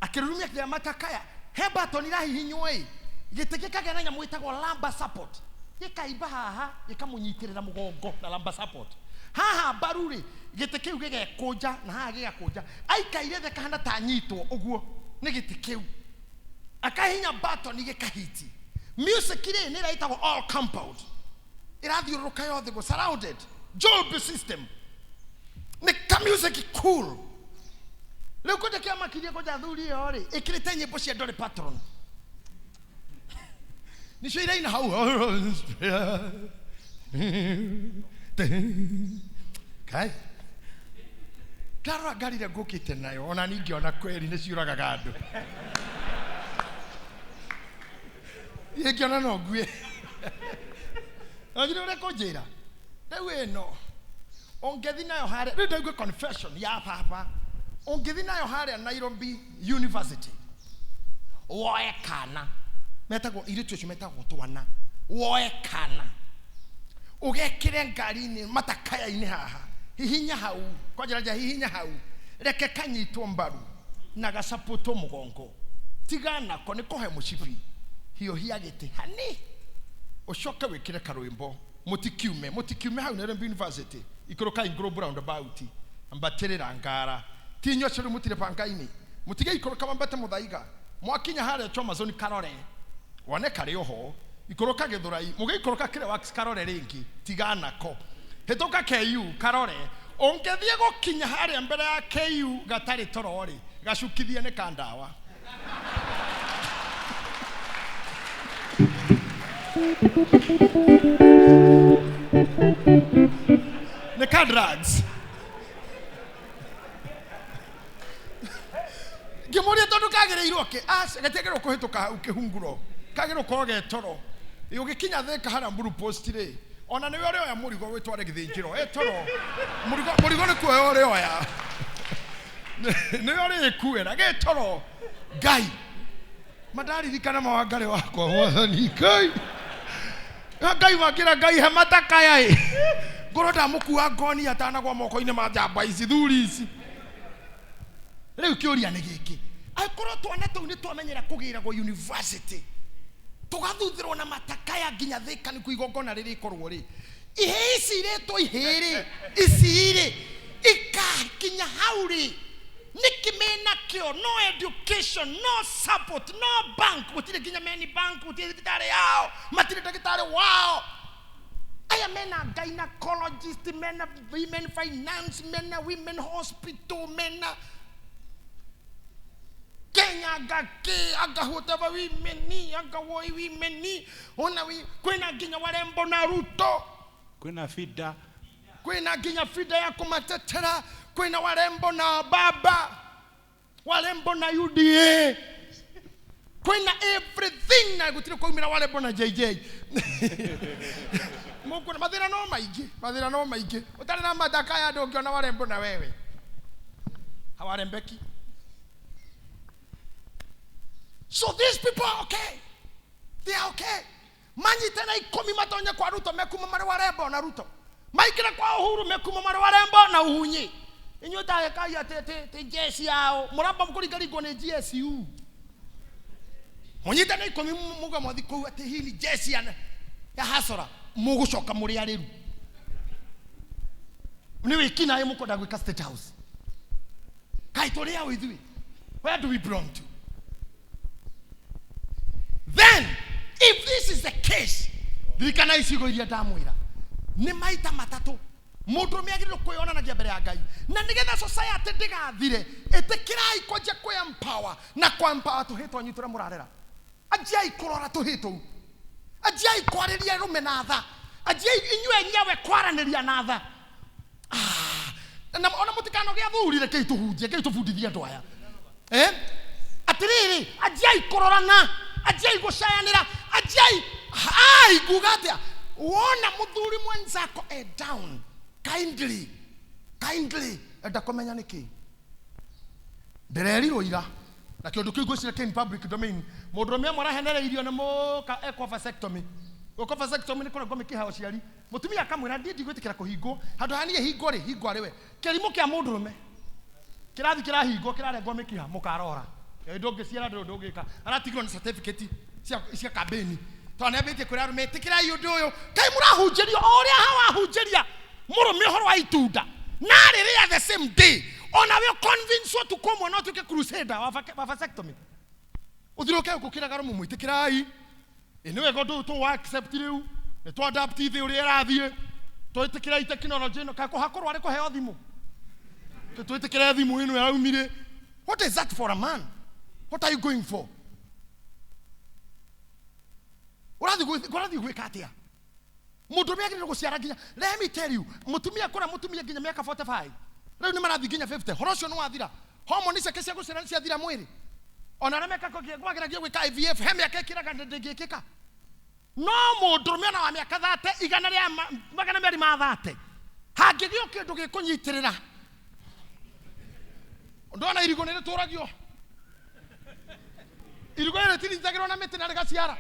akĩrurumia kĩrĩa matakaya he button irahihinywo ĩ gĩtĩ gĩkagĩa na nyamũ ĩtagwo lumbar support gĩkaimba haha gĩkamũnyitĩrĩra mũgongo na lumbar support haha mbaru rĩ gĩtĩ kĩu gĩgekũnja na haha gĩgakũnja aikaire thĩ kahana ta anyitwo ũguo nĩ gĩtĩ kĩu akahihinya button gĩkahiti music rĩ nĩ ĩrĩa ĩtagwo all compound ĩrathiũrũrũka yothe go surrounded Dolby system nĩ ka music cool rĩu kũnja kĩamakirie kũnja athuri ĩyo rĩ ĩkĩrĩte nyĩmbo cia Dolly Parton nicio iraina hau kai ndarora ngari ĩrĩa ngũkĩte nayo ona ningĩona kweri nĩ ciũragaga andũ ingĩona no ngue Anjĩra ũrĩa kũnjĩra rĩu ĩno ũngĩthi nayo harĩa rĩu ndaigua confession ya baba ũngĩthi nayo harĩa Nairobi University woe kana metagwo irĩtu acio metagwo twana woe kana ũgekĩre ngari-inĩ matakaya-inĩ haha hihinya hau kwanjĩra nja hihinya hau reke kanyitwo mbaru na gacapũtwo mũgongo tiga nako nĩ kũhe mũcibi hiũhia gĩtĩ hani ũcoke wĩkĩre karwĩmbo mũtikiume hau Nairobi University ikũrũka Global roundabout ambatĩrĩra ngara ti inyuĩ acio rĩu mũtirĩ banga-inĩ mũtige ikũrũka mambate mũthaiga mwakinya harĩa Chomazoni karore wone karĩ oho ikũrũka Gĩthũrai mũgĩikũrũka kĩrĩa wax karore rĩngĩ tiga nako hĩtũka KU karore ũngĩthiĩ gũkinya harĩa mbere ya KU gatarĩ toro rĩ gacukithie nĩ ka ndawa. Nĩ ka drugs. Ngĩmũria tondũ kagĩrĩirwo kĩ aca gatiagĩrĩirwo kũhĩtũka hau kĩhunguro kagĩrĩirwo gũkorwo ge toro ũgĩkinya Thika harĩa Mburu Post rĩ ona nĩwe ũrĩoya mũrigo wĩtware gĩthĩnjĩro e toro mũrigo nĩ kuoya ũrĩoya nĩwe ũrĩkuĩra gĩ toro Ngai mandaririkana mawangarĩ wakwa mwathani Ngai Ngai wakĩra Ngai he matakaya ĩ Ngorwo ndamũkua ngoni atanagwa moko-inĩ ma njamba ici thuri ici. Rĩu kĩũria nĩ gĩkĩ, angĩkorwo twana tũu nĩ twamenyera kũgĩragwo university, tũgathuthĩrwo na matakaya nginya Thĩka nĩkuo igongona rĩrĩkorwo rĩ, ihĩĩ ici irĩtwo ihĩĩ rĩ, ici rĩ, ikakinya hau rĩ, nĩkĩ menakĩo? No education, no support, no bank, gũtirĩ nginya meni bank, gũtirĩ thibitarĩ yao, matirĩ ndagĩtarĩ wao. Aya mena gynecologist, mena women finance, mena women hospital, mena Kenya anga kä anga whatever women, anga woi women, ona wi kwina nginya warembo na Ruto, kwina fida, kwina nginya fida ya kumatetera, kwina warembo na baba, warembo na UDA, kwina everything na gutire kwaumira warembo na JJ. Mukuona mathina no maingi, mathina no maingi. Utari na madaka ya ndungiona warembo na wewe hawarembeki. So these people are okay. They are okay. Manyite na ikumi matonye kwa Ruto mekuma mari warembo na Ruto. Maikira kwa Uhuru mekuma mari warembo na Uhunyi. Inyuĩ tahekai atĩ ti jeshi yao. Mũramba mũkũringaringwo nĩ GSU. Mũnyite na ikumi muga mwathi kũu atĩ hii ni jeshi ya hasora. Mũgũcoka mũrĩ arĩru. Nĩ wĩki naĩ mũkwenda gwĩka State House. Kaĩ tũrĩ ao ithuĩ? Where do we belong to? Then, if this is the case, ririkana icigo iria ndamwĩra nĩ maita matatũ mũndũrũme agĩrĩirwo kwĩyonanagia mbere ya Ngai, na nĩgetha society ndĩgathire, ĩtĩkĩrai kwanjia kwĩ-empower na kwĩ-empower tũhĩĩ twanyu tũrĩa mũrarera. Anjiai kũrora tũhĩĩ tũu, anjiai kwarĩria arũme na tha, anjiai inyuĩ enyewe kwaranĩria na tha. Na ona mũtikanogĩa athuri, rekei tũhunjie, rekei tũbundithie andũ aya. Atĩrĩrĩ, anjiai kũrorana, anjiai gũcayanĩra, anjiai ai nguga atĩa, wona mũthuri mwenzako e down, kindly, kindly enda kũmenya nĩkĩ. Ndĩrerirwo ira na kĩũndũ kĩu ngwĩciria kĩ in public domain, mũndũrũme ũmwe arahenereirio nĩ mũka ekwo vasectomy. Gwĩkwo vasectomy nĩ kũrengwo mĩkiha ya ũciari. Mũtumia akamwĩra ndiĩ ndigwĩtĩkĩra kũhingwo, handũ ha niĩ hingwo rĩ, hingwo arĩ we. Kĩrimũ kĩa mũndũrũme kĩrathi kĩrahingwo, kĩrarengwo mĩkiha, mũkarora. Ndũngĩciara ndũrĩ ũndũ ũngĩka. Aratigirwo nĩ certificate cia campaign. Tondũ nĩambĩtie kwĩra arũme, ĩtĩkĩrai ũndũ ũyũ. Kaĩ mũrahunjĩrio o ũrĩa hawa ahunjĩria mũrũme ũhoro wa itunda, na rĩrĩa the same day ona we convince ũtukũ ũmwe no ũtuĩke crusader wa vasectomy. Ũthiũrũke gũkĩraga arũme, mwĩtĩkĩrai. Ĩ nĩ wega ũndũ ũyũ tũ accept rĩu, nĩ tũ adapt thĩ ũrĩa ĩrathiĩ, twĩtĩkĩrai tekinoronjĩ ĩno. Kaĩ kũhakũrwo arĩ kũheo thimũ? Twĩtĩkĩre thimũ ĩno ĩraumire. What is that for a man? What are you going for? Ũrathiĩ gwĩka atĩa? Mũndũ ũrĩa agĩrĩirwo gũciara nginya, let me tell you, mũtumia kũra mũtumia nginya mĩaka 45. Rĩu nĩ marathiĩ nginya 50. Horo ũcio nĩ wathira. Hormone ciake cia gũciara nĩ ciathira mwĩrĩ. Ona arĩa mekaga mageragia gwĩka IVF, he mĩaka ĩkĩraga ndĩngĩkĩka. No mũndũrũme ona wa mĩaka 30, igana rĩa magana merĩ ma 30, hangĩgĩa kĩndũ gĩkũnyitĩrĩra. Ndona irigũ nĩ rĩtũragio. Irigũ rĩrĩ rĩtinyitagĩrwo na mĩtĩ na rĩgaciara,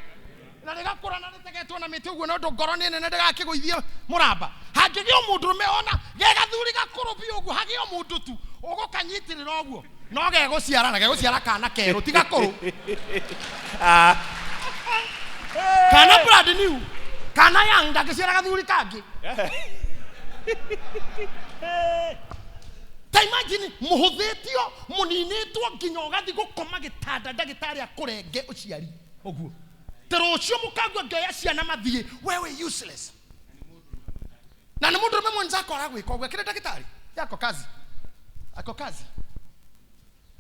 na rĩgakũra na rĩtegetwo na mĩtĩ ũguo, na ũndũ ngoro nĩ nene ndĩgakĩgũithie mũramba. Hangĩgĩa mũndũrũme ona ge gathuri gakũrũ biũ ũguo, hagĩe mũndũ tu ũgũkanyitĩrĩra ũguo, no gegũciara na gegũciara kana kerũ, ti gakũrũ. Kana brand new, kana young, ndangĩciara gathuri kangĩ. Ta imagine mũhũthĩtio, mũninĩtwo nginya ũgathiĩ gũkoma gĩtanda ndagĩtarĩ akũrenge ũciari ũguo. Ta rũciũ mũkagua ngĩoya ciana mathiĩ, wewe useless. Na nĩ mũndũrũme mwenzako aragwĩka ũguo, akĩrĩ ndagĩtarĩ. Yako kazi. Ako kazi.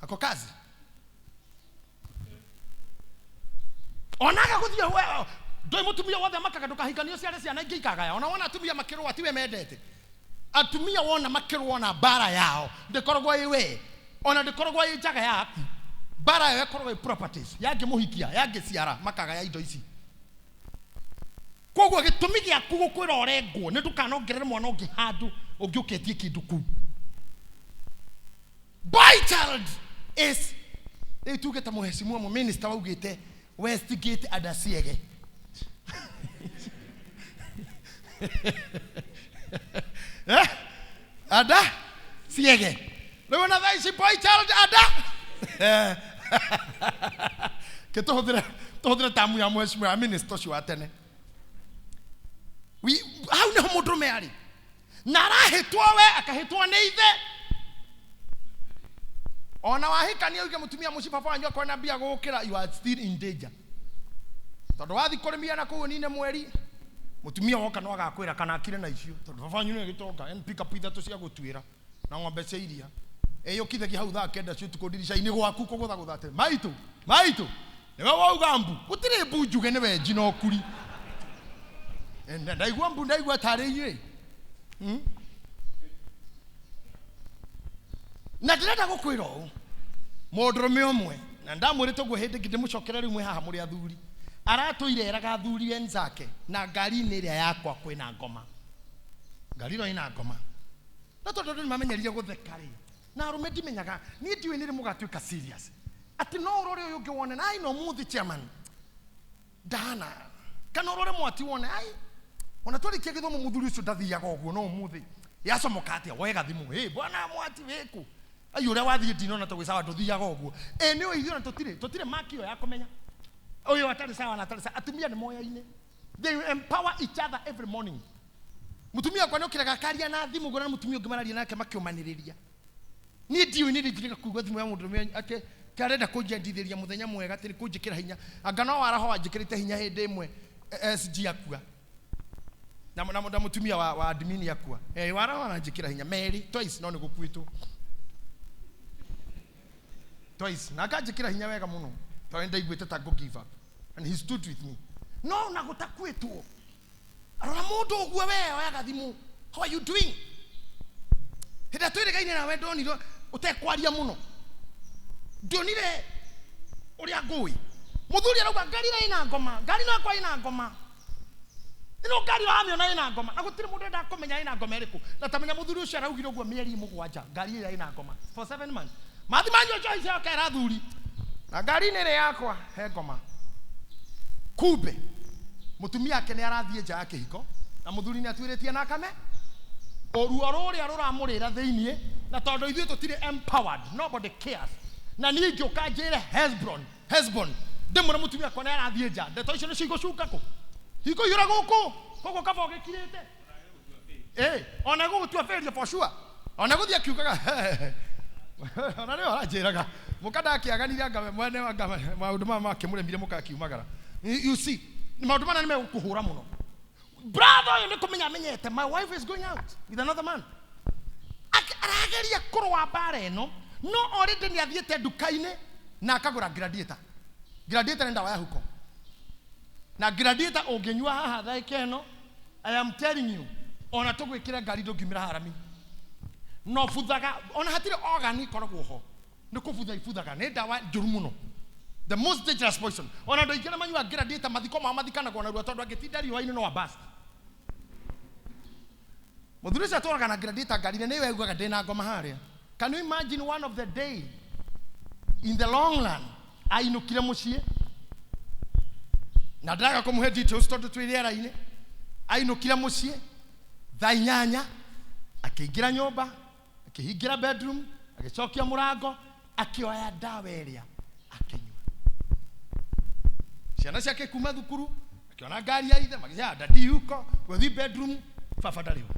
Ako kazi. Onaga gũthiĩ we, ndũĩ mũtumia wothe amakaga ndũkahikanio ciare ciana ingĩ ikagaya. Ona wona atumia makĩrũa tiwe mendete. Atumia wona makĩrũa na mbara yao, ndĩkoragwo ĩ we, ona ndĩkoragwo ĩ njaga yaku. Mbara yao ĩkoragwo ĩ properties, yangĩmũhikia, yangĩciara, makagaya indo ici. Koguo gĩtũmi gĩaku gũkwĩra ũrengwo nĩ ndũkanongerere mwana ũngĩ handũ ũngĩũkĩtie kĩndũ kũu. Boy child is, rĩu tuge ta mũhecimua mũ minister waugĩte Westgate Adasiege. Eh? Ada ciege. Rĩu ona thaa ici boy child ada. Ke tũhũthĩre tũhũthĩre tamu ya mheshimiwa ya minister ũcio wa tene. Hau nĩho mũndũrũme arĩ. Na arahĩtwo we akahĩtwo nĩ ithe. Ona wahikania uige mũtumia mũciĩ baba wanyu akorwo na mbia gũgũkĩra, you are still in danger. Tondũ wathiĩ kũrĩmia na kũu ũnine mweri, mũtumia woka no agakwĩra kana akire na icio tondũ baba wanyu nĩ gĩtonga, en pick up ithatũ cia gũtuĩra na ng'ombe cia iria. Ĩyũkithagia hau thaa kenda cia ũtukũ ndirica-inĩ gwaku kũgũthagũtha atĩ maitũ maitũ nĩwe wauga mbu gũtirĩ mbu njuge nĩwe njina ũkuri. Ndaigua mbu ndaigua tarĩ inyuĩ. Na ndĩrenda gũkwĩra ũũ mũndũrũme ũmwe na ndamwĩrĩte ũguo hĩndĩ ĩngĩ ndĩmũcokere rĩu mwĩ haha mũrĩ athuri aratũire eraga athuri enzake na ngari-inĩ ĩrĩa yakwa kwĩna ngoma ngari ĩno ĩna ngoma no tondũ andũ nĩmamenyerire gũtheka rĩ na arũme ndimenyaga niĩ ndiũĩ nĩ rĩ mũgatuĩka serious atĩ no ũrore ũyũ ũngĩ wone na ai no mũthĩ chairman ndahana kana ũrore mwati wone ai ona twarĩkia gĩthomo mũthuri ũcio ndathiaga ũguo no ũmũthĩ yacomoka atĩa woe gathimũ hĩ bwana mwati wĩkũ ai ũrĩa wathiĩ ndinona ta gwĩ sawa ndũthiaga ũguo ĩ nĩ ũyũ ithuĩ ona tũtirĩ tũtirĩ maki ĩyo ya kũmenya ũyũ atarĩ sawa na atarĩ sawa atumia nĩ moyaine. They empower each other every morning. Mũtumia wakwa nĩ okĩraga akaria na thimũ ngona mũtumia ũngĩ mararia nake makĩũmanĩrĩria. Niĩ ndiũĩ nĩ rĩ njirĩga kũigua thimũ ya mũndũrũme ake arenda kũnjendithĩria mũthenya mwega atĩ nĩ kũnjĩkĩra hinya anga no waraho wanjĩkĩrĩte hinya hĩndĩ ĩmwe SG akua na na na mũtumia wa admin akua waraho aranjĩkĩra hinya merĩ twice no nĩ gũkuĩtwo twice na akanjĩkĩra hinya wega mũno tondũ nĩndaiguĩte ta ngũ give up and he stood with me no na gũtakuĩtwo arora mũndũ ũguo we oyaga thimũ how are you doing hĩndĩ ĩrĩa twĩrĩgaine nawe ndonire ũtekwaria mũno ndionire ũrĩa ngũĩ mũthuri arauga ngari ĩno ĩna ngoma ngari ĩno yakwa ĩna ngoma ĩno ngari ũramĩona ĩna ngoma na gũtirĩ mũndũ endaga kũmenya ĩna ngoma ĩrĩkũ na tamenya mũthuri ũcio araugire ũguo mĩeri mũgwanja ngari ĩrĩa ĩna ngoma for 7 months mathi manyua njohi ciao kera athuri na ngari-inĩ ĩrĩa yakwa he ngoma kumbe mũtumia ake nĩ arathiĩ nja ya kĩhiko na mũthuri nĩ atuĩrĩtie na akame ũruo rũrĩa rũramũrĩra thĩiniĩ na tondũ ithuĩ tũtirĩ empowered nobody cares na niĩ ngĩũka njĩre Hesbon Hesbon ndĩmwĩre mũtumia akwa nĩ arathiĩ nja ndeto icio nĩcio igũcunga kũ ikũiyũra gũkũ koguo kaba ũgĩkirĩte ona gũgũtua failure for sure ona gũthiĩ akiugaga ona rĩo aranjĩraga mũka ndakĩaganire anga mwene anga maũndũ maya makĩmũremire mũka akiumagara. You see maũndũ mana nĩ megũkũhũra mũno brother ũyũ nĩ kũmenya amenyete my wife is going out with another man arageria kũrũa mbara ĩno no already nĩ athiĩte nduka-inĩ na akagũra gladiator. Gladiator nĩ ndawa ya huko na gladiator ũngĩnyua haha thaa ĩno I am telling you ona tũgwĩkĩra ngari ndũngiumĩra harami no buthaga ona hatirĩ organ ikoragwo ho nĩ kũbutha ibuthaga nĩ ndawa njũru mũno the most dangerous poison ona andũ aingĩ arĩa manyuaga gladiator mathiko mao mathikanagwo narua tondũ angĩtinda riũa-inĩ no abast mũthuri ũcio atwaraga na gladiator ngari-inĩ nĩwe augaga ndĩna ngoma harĩa. Can you imagine one of the day in the long run ainũkire mũciĩ na ndĩraga kũmũhe details tondũ twĩ rĩera-inĩ ainũkire mũciĩ thaa inyanya akĩingĩra nyũmba akĩhingĩra bedroom agĩcokia mũrango akĩoya ndawa ĩrĩa akĩnyua ciana ciake kuma thukuru akĩona ngari ya ithe magĩciara dadi yuko gũthiĩ bedroom baba ndarĩ ho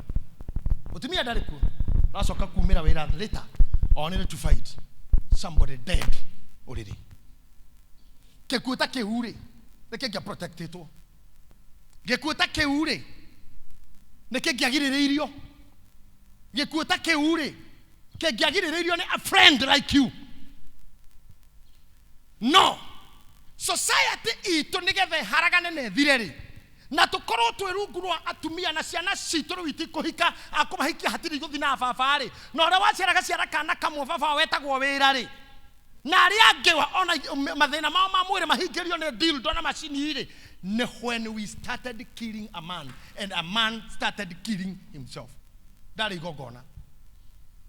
mũtumia ndarĩ kuo aracoka kumĩra wĩra later onire to find somebody dead ũrĩrĩ gĩkuũ ta kĩu rĩ nĩ kĩngĩa protectĩtwo gĩkuũ ta kĩu rĩ nĩ kĩngĩagirĩrĩirio gĩkuũ ta kĩu rĩ kĩngĩagirĩrĩirio nĩ a friend like you no society itũ nĩgetha ĩharagane na ĩthire rĩ na tũkorwo twĩ rungu rwa atumia na ciana citũ rĩu itikũhika akũmahikia hatirĩ igũthiĩ na baba rĩ na ũrĩa waciaraga ciara kana kamwe baba wetagwo wĩra rĩ na arĩa angĩ ona mathĩna mao ma mwĩrĩ mahingĩrio nĩ dildo na macini rĩ nĩ when we started killing a man and a man started killing himself ndarĩ igongona.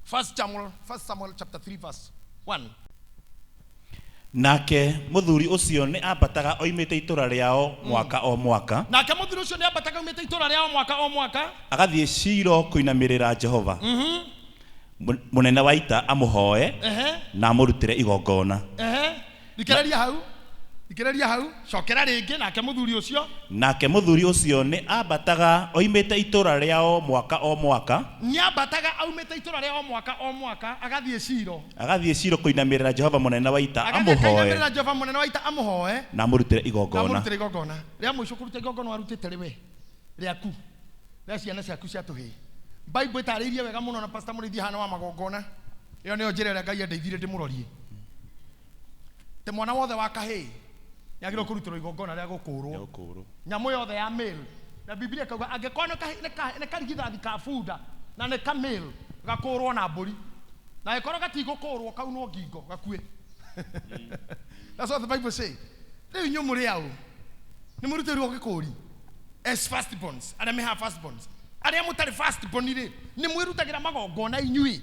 First Samuel chapter 3 verse 1. Nake mũthuri ũcio nĩ ambataga oimĩte itũra rĩao mwaka o mwaka, Nake mũthuri ũcio nĩ ambataga aumĩte itũra rĩao mwaka o mwaka, agathiĩ Shilo kũinamĩrĩra Jehova mũnene wa ita, amũhoe na amũrutĩre igongona. Ehe, thikĩrĩria hau, thikĩrĩria hau, cokera rĩngĩ. Nake mũthuri ũcio. Nake mũthuri ũcio nĩ ambataga oimĩte itũra rĩao mwaka o mwaka, Nĩ ambataga aumĩte itũra rĩao mwaka o mwaka, agathiĩ Ciro, agathiĩ Shilo kũinamĩrĩra Jehova mũnene wa ita, agathiĩ amũhoe akainamĩrĩra Jehova mũnene wa ita, amũhoe na amũrutĩre na igongona. Amũrutĩre igongona. Rĩa mũico kũruta igongona warutĩte rĩ we rĩaku, rĩa ciana ciaku cia tũhĩĩ? Bible ĩtarĩirie wega mũno, na Pastor Mũrĩithi hana wa magongona. Ĩyo nĩyo njĩra ĩrĩa Ngai andeithirie ndĩmũrorie te mwana wothe wa kahĩĩ nĩagĩrĩirwo kũrutĩrwo igongona rĩa gũkũũrwo, nyamũ yothe ya male. Na Biblia ĩkauga angĩkorwo nĩ karigithathi ka bunda na nĩ ka male, gakũũrwo na mbũri, na angĩkorwo gatigũkũũrwo, kaunwo ngingo gakue. That's what the Bible say. Rĩu inyuĩ mũrĩ aũ? Nĩ mũrutĩirwo gĩkũri as firstborns? Arĩa mehaha firstborns, arĩa mũtarĩ firstborn rĩ, nĩ mwĩrutagĩra magongona inyuĩ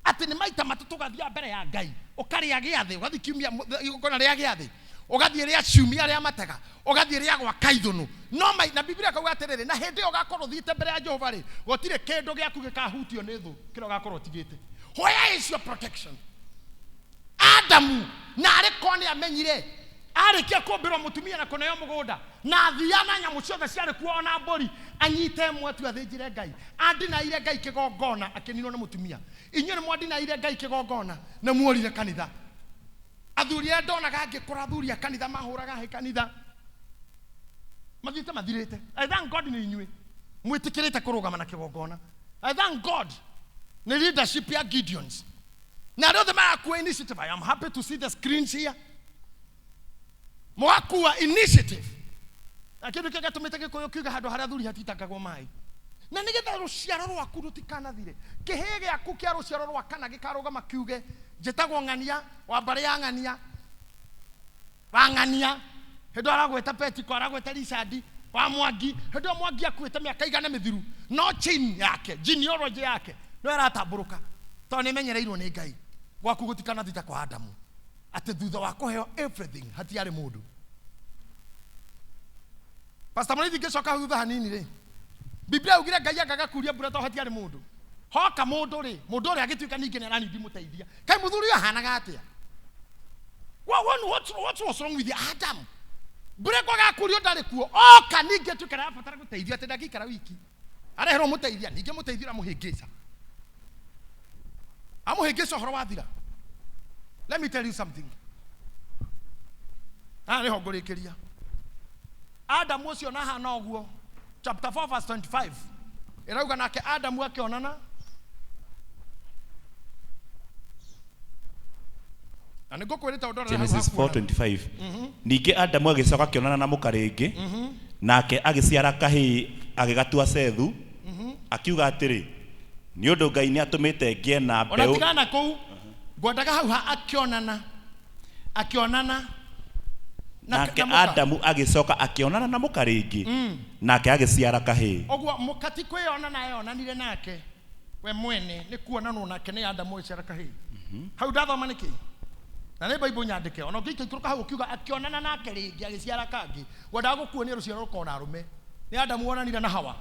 atĩ nĩ maita matatũ tũgathiĩ mbere ya Ngai? Ũkarĩa gĩathĩ, ũgathiĩ kiumia igongona rĩa gĩathĩ, ũgathiĩ rĩa ciumia rĩa matega, ũgathiĩ rĩa gwaka ithũnũ. No mai na Biblia kauga atĩrĩrĩ, na hĩndĩ ĩyo ũgakorwo ũthiĩte mbere ya Jehova rĩ, gũtirĩ kĩndũ gĩaku gĩkahutio nĩ thũ kĩrĩa ũgakorwo ũtigĩte. Where is your protection? Adamu na arĩ ko nĩ amenyire arĩkia kũmbĩrwo mũtumia na kũneo mũgũnda na athia na nyamũ ciothe ciarĩ kuo, ona mbũri, anyite ĩmwe tu athĩnjĩre Ngai, andinaire Ngai kĩgongona, akĩninwo nĩ mũtumia. Inyuĩ nĩ mwandinaire Ngai kĩgongona na muorire kanitha. Athuri arĩa ndonaga ngĩkũra, athuri a kanitha mahũraga hĩ kanitha, mathiĩte mathirĩte. I thank God nĩ inyuĩ mwĩtĩkĩrĩte kũrũgama na kĩgongona. I thank God nĩ leadership ya Gideons na arĩa othe marakua initiative. I am happy to see the screens here. Mwakua initiative na kĩndũ kĩrĩa gĩatũmĩte Gĩkũyũ kiuga handũ harĩa athuri hatitangagwo maĩ, na nĩgetha rũciaro rwaku rũtikanathire. Kĩhĩ gĩaku kĩa rũciaro rwa kana gĩkarũgama kiuge, "Njĩtagwo Ng'ania wa mbarĩ ya Ng'ania wa Ng'ania." Hĩndĩ ĩyo aragweta Petiko, aragweta Richard wa Mwangi. Hĩndĩ ĩyo Mwangi akuĩte mĩaka igana mĩthiru, no chain yake, genealogy yake no ĩratambũrũka tondũ nĩ ĩmenyereirwo nĩ Ngai. Gwaku gũtikanathita kwa Adamu atĩ thutha wa kũheo everything hatiarĩ mũndũ. Pastor Mũrĩithi, ngĩcoka hau thutha hanini rĩ, Biblia yaugire Ngai angaga kuria mbura tondũ hatiarĩ mũndũ. Hoka mũndũ rĩ, mũndũ ũrĩa agĩtuĩka ningĩ nĩ aranindi mũteithia. Kaĩ mũthuri ũyũ ahanaga atĩa? What was wrong with Adam? Mbura kwaga kurio ndarĩ kuo, oka ningĩ atuĩka arabatara gũteithio atĩ ndangĩikara wiki, areherwo mũteithia. Ningĩ mũteithia ũramũhĩngĩca, amũhĩngĩca, ũhoro wathira. Let me tell you something. Haha nĩho ngũrĩkĩria. Adamu ũcio na hana ũguo, chapter 4 verse 25 ĩrauga, nake Adamu akĩonana na nĩ ngũkwĩrĩte ũndũ ũrĩa hau Genesis hakuonana. 4:25. Ningĩ Adamu agĩcoka akĩonana na mũka rĩngĩ, nake agĩciara kahĩĩ, agĩgatua Sethu, akiuga atĩrĩ, "Nĩ ũndũ Ngai nĩ atũmĩte ngĩe na Ona mbeũ." tigana kũu, ngwendaga hau ha akĩonana, akĩonana na Nake na mũka. Adamu agĩcoka akĩonana na mũka rĩngĩ, nake agĩciara kahĩĩ. Ũguo mũka ti kwĩyonana eyonanire nake we mwene, nĩ kuonanwo nake nĩ Adamu agĩciara kahĩĩ. Hau ndathoma nĩkĩ na nĩ Bible nyandĩke, ona ũngĩikũrũka hau ũkiuga akĩonana nake rĩngĩ agĩciara kangĩ, ngwendaga gũkuonia rũciaro rũkona arũme. Nĩ Adamu wonanire na Hawa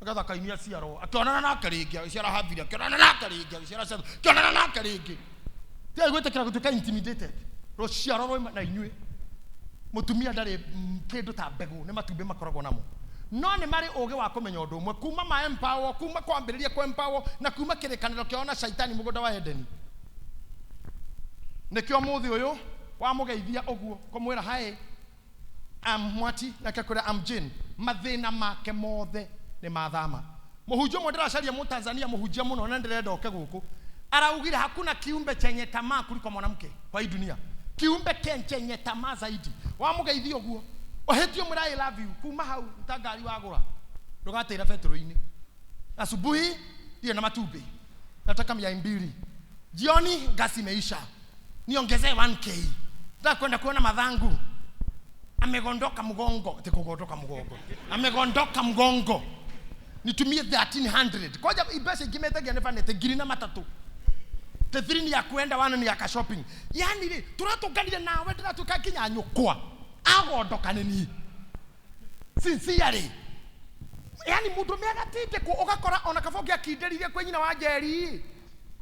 nĩgetha Kaini aciarwo. Akĩonana nake rĩngĩ agĩciara Habili, akĩonana nake rĩngĩ agĩciara Sethu, akĩonana nake rĩngĩ. Tigai gwĩtĩkĩra gũtuĩka intimidated. Rũciaro rwaima na inyuĩ. Mũtumia ndarĩ kĩndũ ta mbegũ, nĩ matumbĩ makoragwo namo, no nĩ marĩ ũgĩ wa kũmenya ũndũ ũmwe kuma ma empower, kuma kwambĩrĩria kwa empower na kuma kĩrĩkanĩro kĩao na Shaitani mũgũnda wa Edeni. Nĩkĩo mũthĩ ũyũ wamũgeithia ũguo, kũmwĩra, "Hi, I'm Mwati," nake kwĩra, "I'm Jane," mathĩna make mothe nĩ mathama. Mũhunjia ũmwe ndĩracaria, Mũtanzania, mũhunjia mũno na ndĩrenda oke gũkũ, araugire hakuna kiumbe chenye tamaa kuliko mwanamke kwa hii dunia, kiumbe chenye tamaa zaidi. Wamũgeithia ũguo, ũhĩtie mwĩra, "I love you," kuma hau ta ngari wagũra, ndũgatĩra betũrũ-inĩ. Asubuhi iye na matumbĩ, nataka 200. Jioni gasi imeisha, niongezee 1K. Nataka kwenda kuona madhangu, amegondoka mgongo, ati kugondoka mgongo, amegondoka mgongo, nitumie 1300. Koja mbeca ingĩ metagia nĩ vanete 3,000. Tethiri ni ya kuenda wana ni ya ka shopping. Yani rĩ tũratũnganire nawe ndĩratuĩka nginya nyũkwa agondoka nĩ niĩ sincerely. Yani mũndũ ũme ũgakora ona kaba ũngĩakindĩrire kwĩ nyina wa Njeri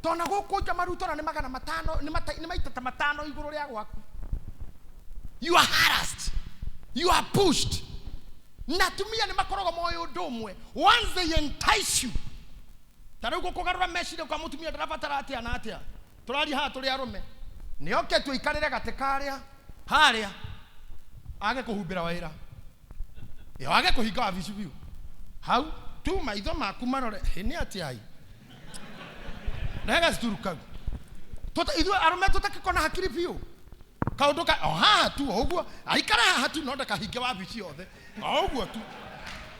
tona gũkũ nja maruto na nĩ magana matano nĩ maita ta matano igũrũ rĩa gwaku. You are harassed, you are pushed. Na atumia nĩ makoragwo moĩ ũndũ ũmwe, once they entice you, ta rĩu gũkũgarũra meciria kwa mũtumia ndarabatara atĩa na atĩa, tũraria haha tũrĩ arũme, nĩ oke tũikarĩre gatĩ karĩa harĩa age kũhumbĩra wĩra, ĩyo age kũhinga wabici biũ hau tu maitho maku marore hĩ nĩ atĩa ai rehe gacituru kau. Ithuĩ arũme tũtakĩkona hakiri biũ kaũndũ ka o haha tu o ũguo aikare haha tu no ndakahinge wabici yothe o ũguo tu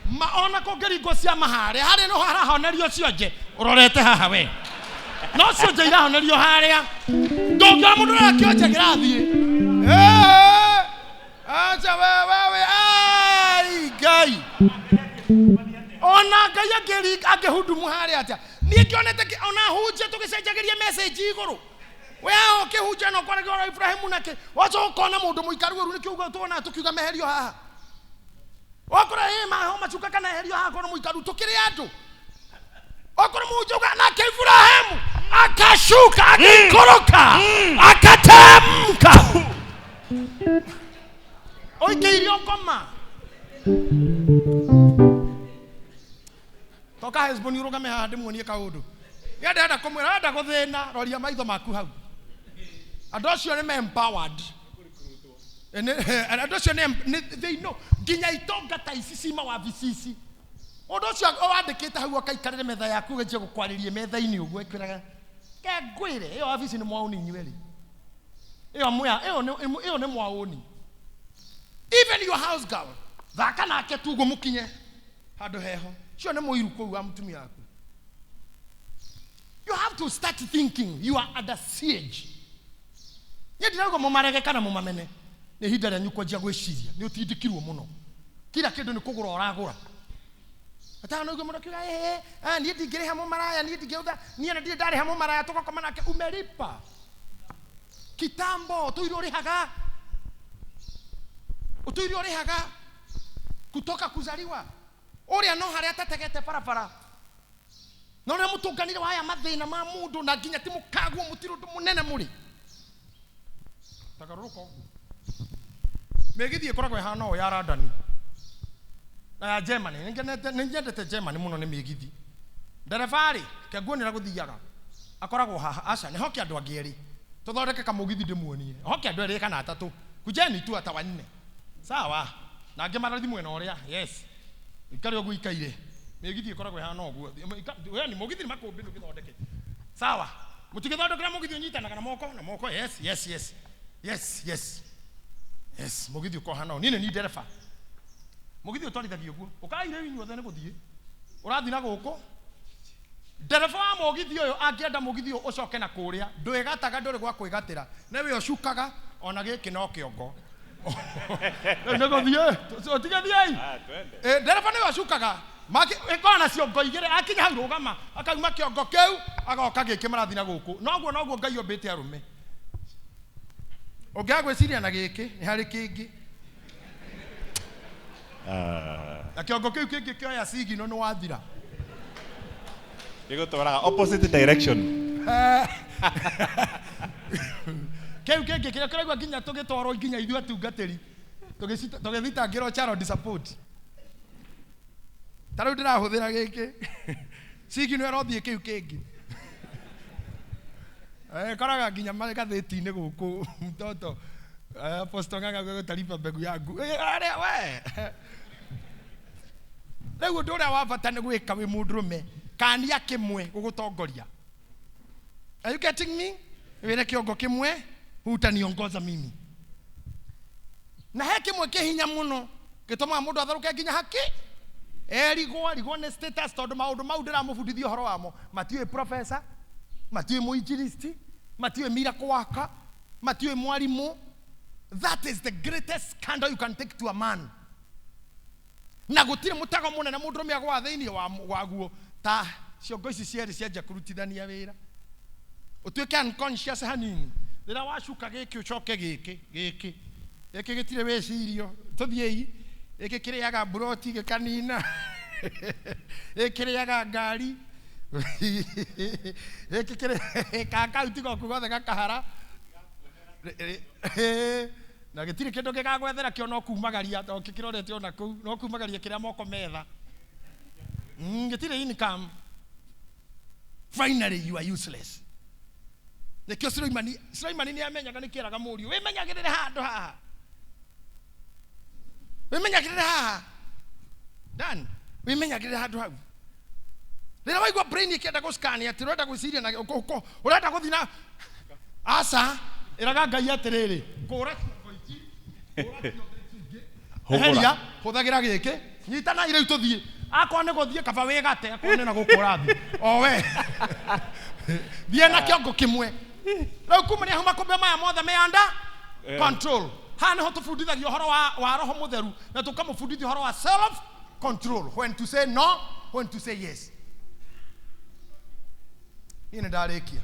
ma ona kũngĩringwo ciama harĩa harĩa no harahonerio cionje ũrorete haha we no cionje irahonerio harĩa ndũngĩona mũndũ ũrĩa kĩonje kĩrathiĩ. Acha wewe ai Ngai ona Ngai angĩhudumu harĩa atĩa. Niĩ ngĩonete ona hunjia tũgĩcenjagĩria message igũrũ we ũkĩhunjia no kwaragio ũhoro wa Ibrahimu nake wacoka ũkona mũndũ mũikaru ũru nĩkĩo ũguo tuona tũkiuga meherio haha wakora ĩ maho macuka kana eherio haha kona mũikaru tũkĩrĩ andũ wakora mũhunjia uga nake Ibrahimu akashuka akikoroka akatamka oikeirio ngoma toka Hezboni ũrũgame haha ndĩmuonie kaũndũ. Nĩ ndĩrenda kũmwĩra enda gũthĩna roria maitho maku hau. Andũ acio nĩ empowered. Andũ acio nĩ they know nginya itonga ta ici cima wabici ici. Ũndũ ũcio wandĩkĩte hau ũkaikarĩre metha yaku ũgĩanjia gũkwarĩria metha-inĩ ũguo ĩkwĩraga ke ngwĩre ĩyo wabici nĩ mwaũni inyuĩ erĩ. Ĩyo mwea ĩyo nĩ mwaũni. Even your house girl thaka nake tu ũguo mũkinye handũ heho. Cio nĩ mũiru kũu wa mũtumia waku. You have to start thinking you are under siege. Niĩ ndirauga mũmarege kana mũmamene. Nĩ ihinda rĩanyu kwanjia gwĩciria. Nĩ ũtindĩkirwo mũno. Kila kĩndũ nĩ kũgũra ũragũra. Atano ũguo mũndũ akiuga niĩ ndingĩrĩha mũmaraya, niĩ ndingĩũtha, niĩ ona ndirĩ ndarĩha mũmaraya tũgakoma nake. Umelipa kitambo, ũtũire ũrĩhaga. Ũtũire ũrĩhaga kutoka kuzaliwa. Ũrĩa no harĩa atategete barabara. No rĩrĩa mũtũnganire wa aya mathĩna ma mũndũ na nginya ti mũkaguo mũtirĩ ũndũ mũnene mũrĩ. Tagarũrũka ũguo. Mĩgithi ĩkoragwo ĩhana ũũ ya London na ya Germany. Nĩ nyendete Germany mũno nĩ mĩgithi. Ndereba rĩ, kenguonera gũthiaga akoragwo haha aca nĩ hoke andũ angĩ erĩ tũthondeke kamũgithi ndĩmuonie hoke andũ erĩ kana atatũ kujeni tu ata wanne sawa na angĩ marathi mwena ũrĩa yes ikare ũguo ikaire mĩgithi ĩkoragwo ĩhana ũguo we ni mũgithi nĩ makũmbĩ ndũgĩthondeke sawa mũtigĩthondekera mũgithi ũnyitanaga na moko na moko yes yes yes yes yes yes mũgithi ũkohana ũũ niĩ nĩ niĩ ndereba mũgithi ũtwarithagia ũguo ũkaire inyuothe nĩ gũthiĩ ũrathiĩ na gũkũ ndereba wa mũgithi ũyũ angĩenda mũgithi ũyũ ũcoke na kũrĩa ndwĩgataga ndũrĩ gwa kwĩgatĩra nĩwe ũcukaga ona gĩkĩ no kĩongo nĩ gũthiĩ ũtigathiĩi ndereba nĩwe ũcukaga ĩkoragwo na ciongo igĩrĩ akinya hau rũgama akauma kĩongo kĩu agoka gĩkĩ marathiĩ na gũkũ noguo noguo Ngai ombĩte arũme ũngĩaga gwĩciria na gĩkĩ nĩ harĩ kĩngĩ na kĩongo kĩu kĩngĩ kĩoya sigino nĩ wathira Gĩgũtwaraga opposite direction. Kĩu kĩngĩ kĩrĩa kĩraigua nginya tũgĩtwarwo nginya ithuĩ atungatĩri tũgĩthitangĩrwo child support. Ta rĩu ndĩrahũthĩra gĩkĩ sigino ĩrothiĩ kĩu kĩngĩ koraga nginya magathĩti-inĩ gũkũ mtoto Apostle Ng'ang'a gũtariba mbegu yangu arĩa we rĩu ũndũ ũrĩa wa bata nĩ gwĩka wĩ mũndũrũme kania kĩmwe gũgũtongoria. Are you getting me? Wĩre kĩongo kĩmwe hutaniongoza mimi. Na he kĩmwe kĩ hinya mũno gĩtũmaga mũndũ atharũke nginya haki erigwo rigwo nĩ status tondũ maũndũ mau ndĩramũbundithia ũhoro wamo matiũĩ professor matiũĩ mũinjilisti matiũĩ miracle worker matiũĩ mwarimũ. That is the greatest scandal you can take to a man. Na gũtirĩ mũtego mũnene mũndũrũme agũaga thĩinĩ waguo ta ciongo ici cierĩ cianjia kũrutithania wĩra. Ũtuĩke unconscious hanini. Rĩrĩa wacuka gĩkĩ ũcoke gĩkĩ gĩkĩ. Gĩkĩ gĩtirĩ wĩcirio. Tũthiĩi. Gĩkĩ kĩrĩaga mburoti gĩkanina. Gĩkĩ kĩrĩaga ngari. Gĩkĩ kĩrĩ kaka tiga gothe gakahara. Na gĩtirĩ kĩndũ gĩgagwethera kĩo no kumagaria to kĩrorete ona kũu no kumagaria kĩrĩa moko metha. Gĩtirĩ income. Finally you are useless. Nĩkĩo Sulaimani nĩ amenyaga nĩ kĩeraga mũriũ wĩmenyagĩrĩre handũ haha. Wĩmenyagĩrĩre haha. Dan, wĩmenyagĩrĩre handũ hau. Rĩrĩa waigua brain ĩkĩenda gũscan atĩ ũrenda gwĩciria na ũrenda gũthiĩ na aca ĩraga Ngai atĩrĩrĩ kũra ciongo ici kũra ciongo ici ingĩ eheria hũthagĩra gĩkĩ nyitana rĩu tũthiĩ akorwo nĩ gũthiĩ kaba wĩgate akorwo nĩ na gũkũ ũrathiĩ o we thiĩ na kĩongo kĩmwe rĩu kumania hau makũmbĩ maya mothe me under control. Haha nĩho tũbundithagia ũhoro wa roho mũtheru na tũkamũbundithia ũhoro wa self control, when to say no, when to say yes. Niĩ nĩ ndarĩkia.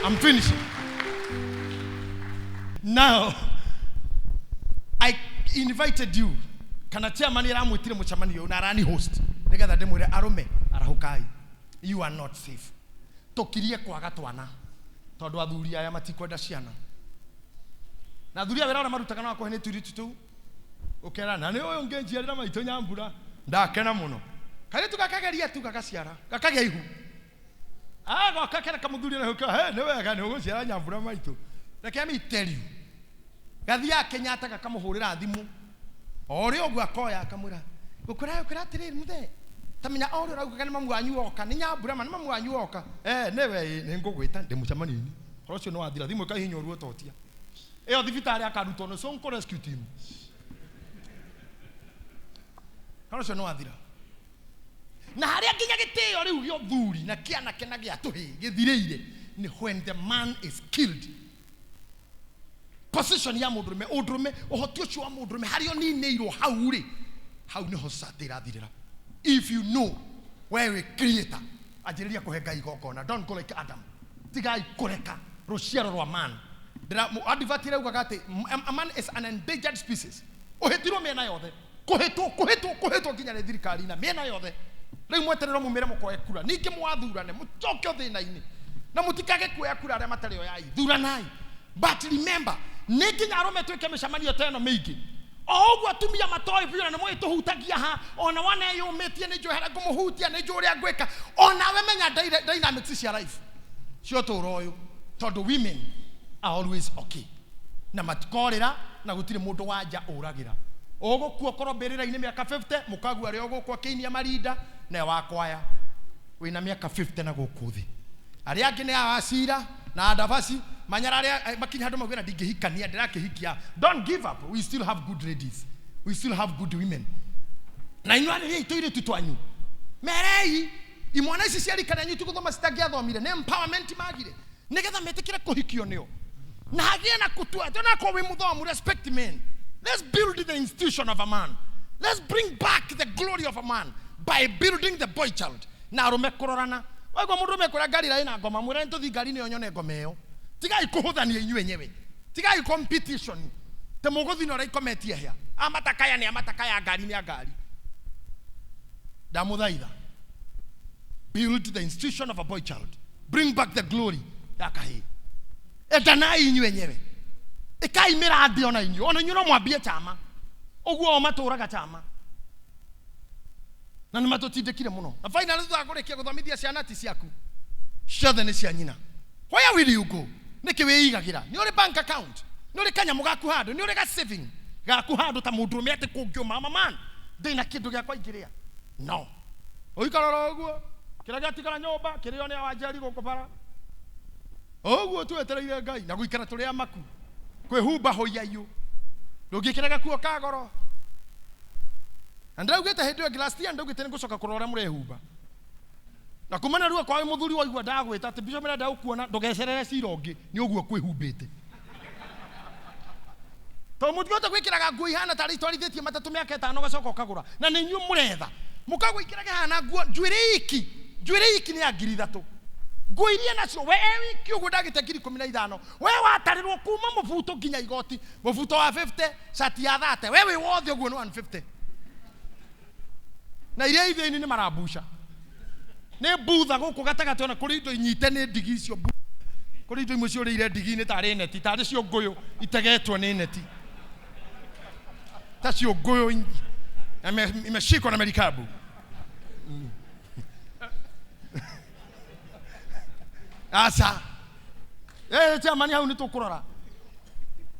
I'm finishing. Now, I invited you. Kana chairman aramwĩtire mũcemanio na arani host nĩgetha ndĩmwĩre arũme arahũkai. You are not safe. Tũkirie kwaga twana tondũ athuri aya matikwenda ciana. Na athuri aya wĩra ũrĩa marutaga no akũhe nĩ tũirĩtu tũu. Ũkera na nĩ ũyũ ngĩnjiarĩra maitũ Nyambura ndakena mũno. Kairĩtu gakageria tu gagaciara gakagĩa ihu. Agoka kera kamũthuri na hau he nĩ wega nĩ ũgũciara Nyambura maitũ. Reke me tell you. Gathiaga Kenyatta gakamũhũrĩra thimũ. O ũrĩa ũguo akoya akamwĩra ngũkwĩra ngũkwĩra atĩrĩrĩ mũthee tamenya o ũrĩa ũraugaga nĩ mamu wanyu oka nĩ Nyambura ma nĩ mamu wanyu oka nĩwe nĩ ngũgwĩta ndĩ mũcemanio-inĩ ũhoro ũcio nĩ wathira thimũ ĩkahihinywo ruo totia ĩyo thibitarĩ akarutwo nĩ Sonko rescue team ũhoro ũcio nĩ wathira na harĩa nginya gĩtĩo rĩu gĩa ũthuri na kĩanake na gĩa tũhĩĩ gĩthirĩire nĩ when the man is killed. Position ya mũndũrũme ũndũrũme ũhoti ũcio wa mũndũrũme harĩa ũninĩirwo hau rĩ hau nĩho society ĩrathirĩra. If you know where we creator anjĩrĩria kũhe Ngai igongona. Don't go like Adam. Tigai kũreka rũciaro rwa man. Advert ĩraugaga atĩ a man is an endangered species. Ũhĩtirwo mĩena yothe kũhĩtwo kũhĩtwo kũhĩtwo nginya nĩ thirikari na mĩena yothe. Rĩu mwetererwo mumĩre mũkoe kura ningĩ mwathurane mũcoke thĩna-inĩ na mũtikage kuoya kura arĩa matarĩ oyai thuranai. But remember nĩ nginya arũme twĩke mĩcemanio ta ĩno mĩingĩ o ũguo atumia matoĩ biũ na nĩ mũĩ tũhutagia ha ona wona eyũmĩtie nĩ njũĩ harĩa ngũmũhutia nĩ njũĩ ũrĩa ngwĩka onawe menya dynamics cia life cia ũtũũro ũyũ tondũ women are always okay na matikorĩra na gũtirĩ mũndũ wa nja ũragĩra ũgũkua ũkorwo mbĩrĩra-inĩ mĩaka 50 mũkagua arĩa ũgũkũ akĩinia marinda na wakwaya wĩna mĩaka 50 na gũkũ thĩ arĩa angĩ nĩ awacira na andavaci manyara arĩa makinya handũ mauge na ndingĩhikania ndĩrakĩhikia. Don't give up, we still have good ladies, we still have good women. Na inyuĩ arĩriai tũirĩtu twanyu merei imwana ici cia rika rĩanyu tigũthoma citangĩathomire nĩ empowerment magire nĩgetha metĩkĩre kũhikio nĩo na hagĩe na kũtua tonakorwo wĩ mũthomu. Respect men. Let's build the institution of a man. Let's bring back the glory of a man by building the boy child. Na arũme kũrorana waigua mũndũ mekwĩra ngari ĩrĩa ĩna ngoma mwĩre nĩtũthiĩ ngari-inĩ ĩyo nyone ngoma ĩyo. Tigai kũhũthania inyuĩ enyewe, tigai competition te mũgũthiĩ na ũrĩa ikometie hĩa amatakaya nĩ amatakaya ngari nĩ ngari. Ndamũthaitha, build the institution of a boy child, bring back the glory ya kahĩĩ. Endanai inyuĩ enyewe, ĩkai mĩrandi ona inyuĩ, ona inyuĩ no mwambie chama ũguo o matũraga chama na nĩ matũtindĩkire mũno na finally thutha wa kũrĩkia gũthomithia ciana ti ciaku ciothe nĩ cia nyina. Where will you go? Nĩkĩ wĩigagĩra? Nĩ ũrĩ bank account, nĩ ũrĩ kanyamũ gaku handũ, nĩ ũrĩ ga saving gaku handũ ta mũndũrũme atĩ kũngĩũma ama man ndĩna kĩndũ gĩakwa ingĩrĩa no ũikarora ũguo kĩrĩa gĩatigara nyũmba kĩrĩo nĩ awanjeri gũkũ bara ũguo twetereire Ngai na gũikara tũrĩ amaku kwĩhumba hũiaiũ ndũngĩkĩra gakuo ka goro. Na ndĩraugĩte hĩndĩ ĩyo last year ndaugĩte nĩ ngũcoka kũrora ũrĩa mũrehumba na kuma na rĩu kwa mũthuri waigua ndagwĩta atĩ bishop nĩrenda gũkuona ndũgecerere cira ũngĩ nĩ ũguo kwĩhumbĩte tondũ mũtingĩhota gwĩkĩraga nguo ihana tarĩ itwarithĩtie matatũ mĩaka ĩtano ũgacoka ũkagũra na nĩ inyuĩ mũretha. Mũkagũikĩra kĩhana nguo njuĩrĩ iki, njuĩrĩ iki nĩ ya 3,000. Nguo iria nacio we e wiki ũguo ndagĩte 15,000. We watarĩrwo kuma mũbuto nginya igoti, mũbuto wa 50, cati ya 30, we wĩ wothe ũguo nĩ 150. Na iria ithĩini nĩ marambuca. Nĩ mbutha gũkũ gatagatĩ ona kũrĩ indo inyite nĩ ndigi icio mbutha. Kũrĩ indo imwe ciũrĩire ndigi-inĩ tarĩ neti, tarĩ ciũngũyũ itegetwo nĩ neti. Ta ciũngũyũ imeshikwa na merikabu. Aca. Chairman hau nĩ tũkũrora.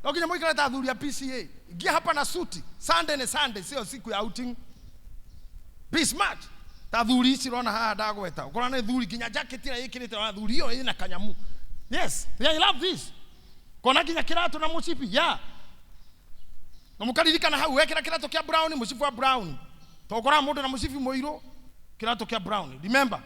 No nginya mũikare ta athuri a PCA. Ingia hapa na suti. Sunday ni Sunday, sio siku ya outing. Be smart. Ta athuri ici ũrona haha ndagweta. Ũkora nĩ thuri nginya jacket ĩrĩa ĩkĩrĩte ona thuri ĩyo ĩna kanyamu. Yes, yeah, I love this. Kona nginya kĩratũ na mũcibi, yeah. Na mũkaririkana hau wekĩra kĩratũ kĩa brown, mũcibi wa brown. To ũkoraga mũndũ na mũcibi mũirũ, kĩratũ kĩa brown. Remember,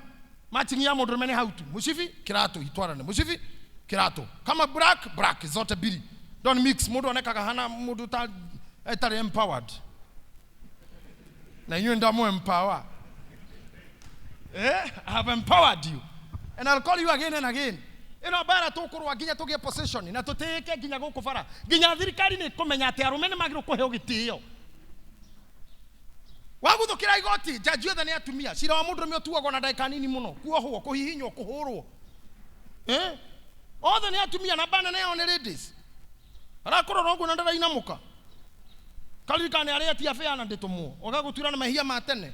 matching ya mũndũ mene hau tu. Mũcibi, kĩratũ itwarane. Mũcibi, kĩratũ. Kama black, black zote mbili. Don't mix. Mũndũ onekaga hana mũndũ ta etarĩ empowered. Na inyuĩ ndamu empower. I have empowered you. And I'll call you again and again. Ĩno mbara tũkũrũa nginya tũgĩe position na tũtĩĩke nginya gũkũ bara. Nginya thirikari nĩ ĩkũmenya atĩ arũme nĩ magĩrĩirwo kũheo gĩtĩo. Waguthũkĩra igoti, jaji othe nĩ atumia. Cira wa mũndũrũme ũtuagwo na ndagĩka nini mũno. Kuohwo, kũhihinywo, kũhũrwo. Othe nĩ atumia na bana neo nĩ ladies. Arakũrora ũguo na ndarainamũka. Karirikana nĩ arĩa atia bĩa na ndĩtũmwo. Ũgagũtuĩra na mehia ma tene.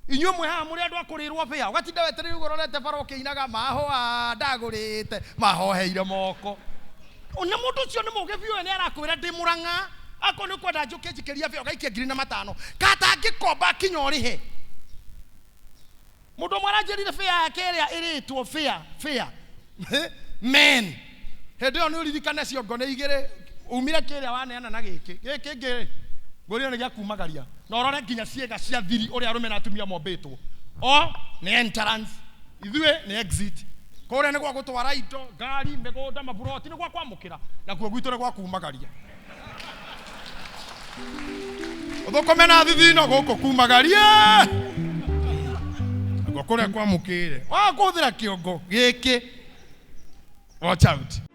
Inyuĩ mwĩ haha mũrĩ andũ a kũrĩrwo bĩa. Ũgatinda wetereire ũguo ũrorete bara ũkĩinaga mahũa ndagũrĩte, mahoheire moko. Na mũndũ ũcio nĩ mũũgĩ biũ, nĩ arakwĩra ndĩ mũrang'a. Akorwo nĩ ũkwenda njũke njikĩrie bĩa, ũgaikia 1,500. Katangĩkomba kinya ũrĩhe. Mũndũ ũmwe aranjĩrire bĩa yake ĩrĩa ĩrĩtwo bĩa, bĩa. Men. Hĩndĩ ĩyo nĩ ũririkane ciongo nĩ igĩrĩ, umire kĩrĩa waneana na gĩkĩ. Gĩkĩ kĩngĩ ngũrĩo nĩ gĩa kumagaria. Na ũrore nginya ciĩga cia thiri ũrĩa arũme na atumia mombĩtwo. O nĩ entrance, ithuĩ nĩ exit. Kũrĩa nĩ gwa gũtwara indo, ngari, mĩgũnda, maburoti, nĩ gwa kwamũkĩra. Nakuo gwitũ nĩ gwa kumagaria. Ũthũkũme na thithino gũkũ kumagaria. Nakuo kũrĩa kwamũkĩre. Wa kũhũthĩra kĩongo gĩkĩ. Watch out.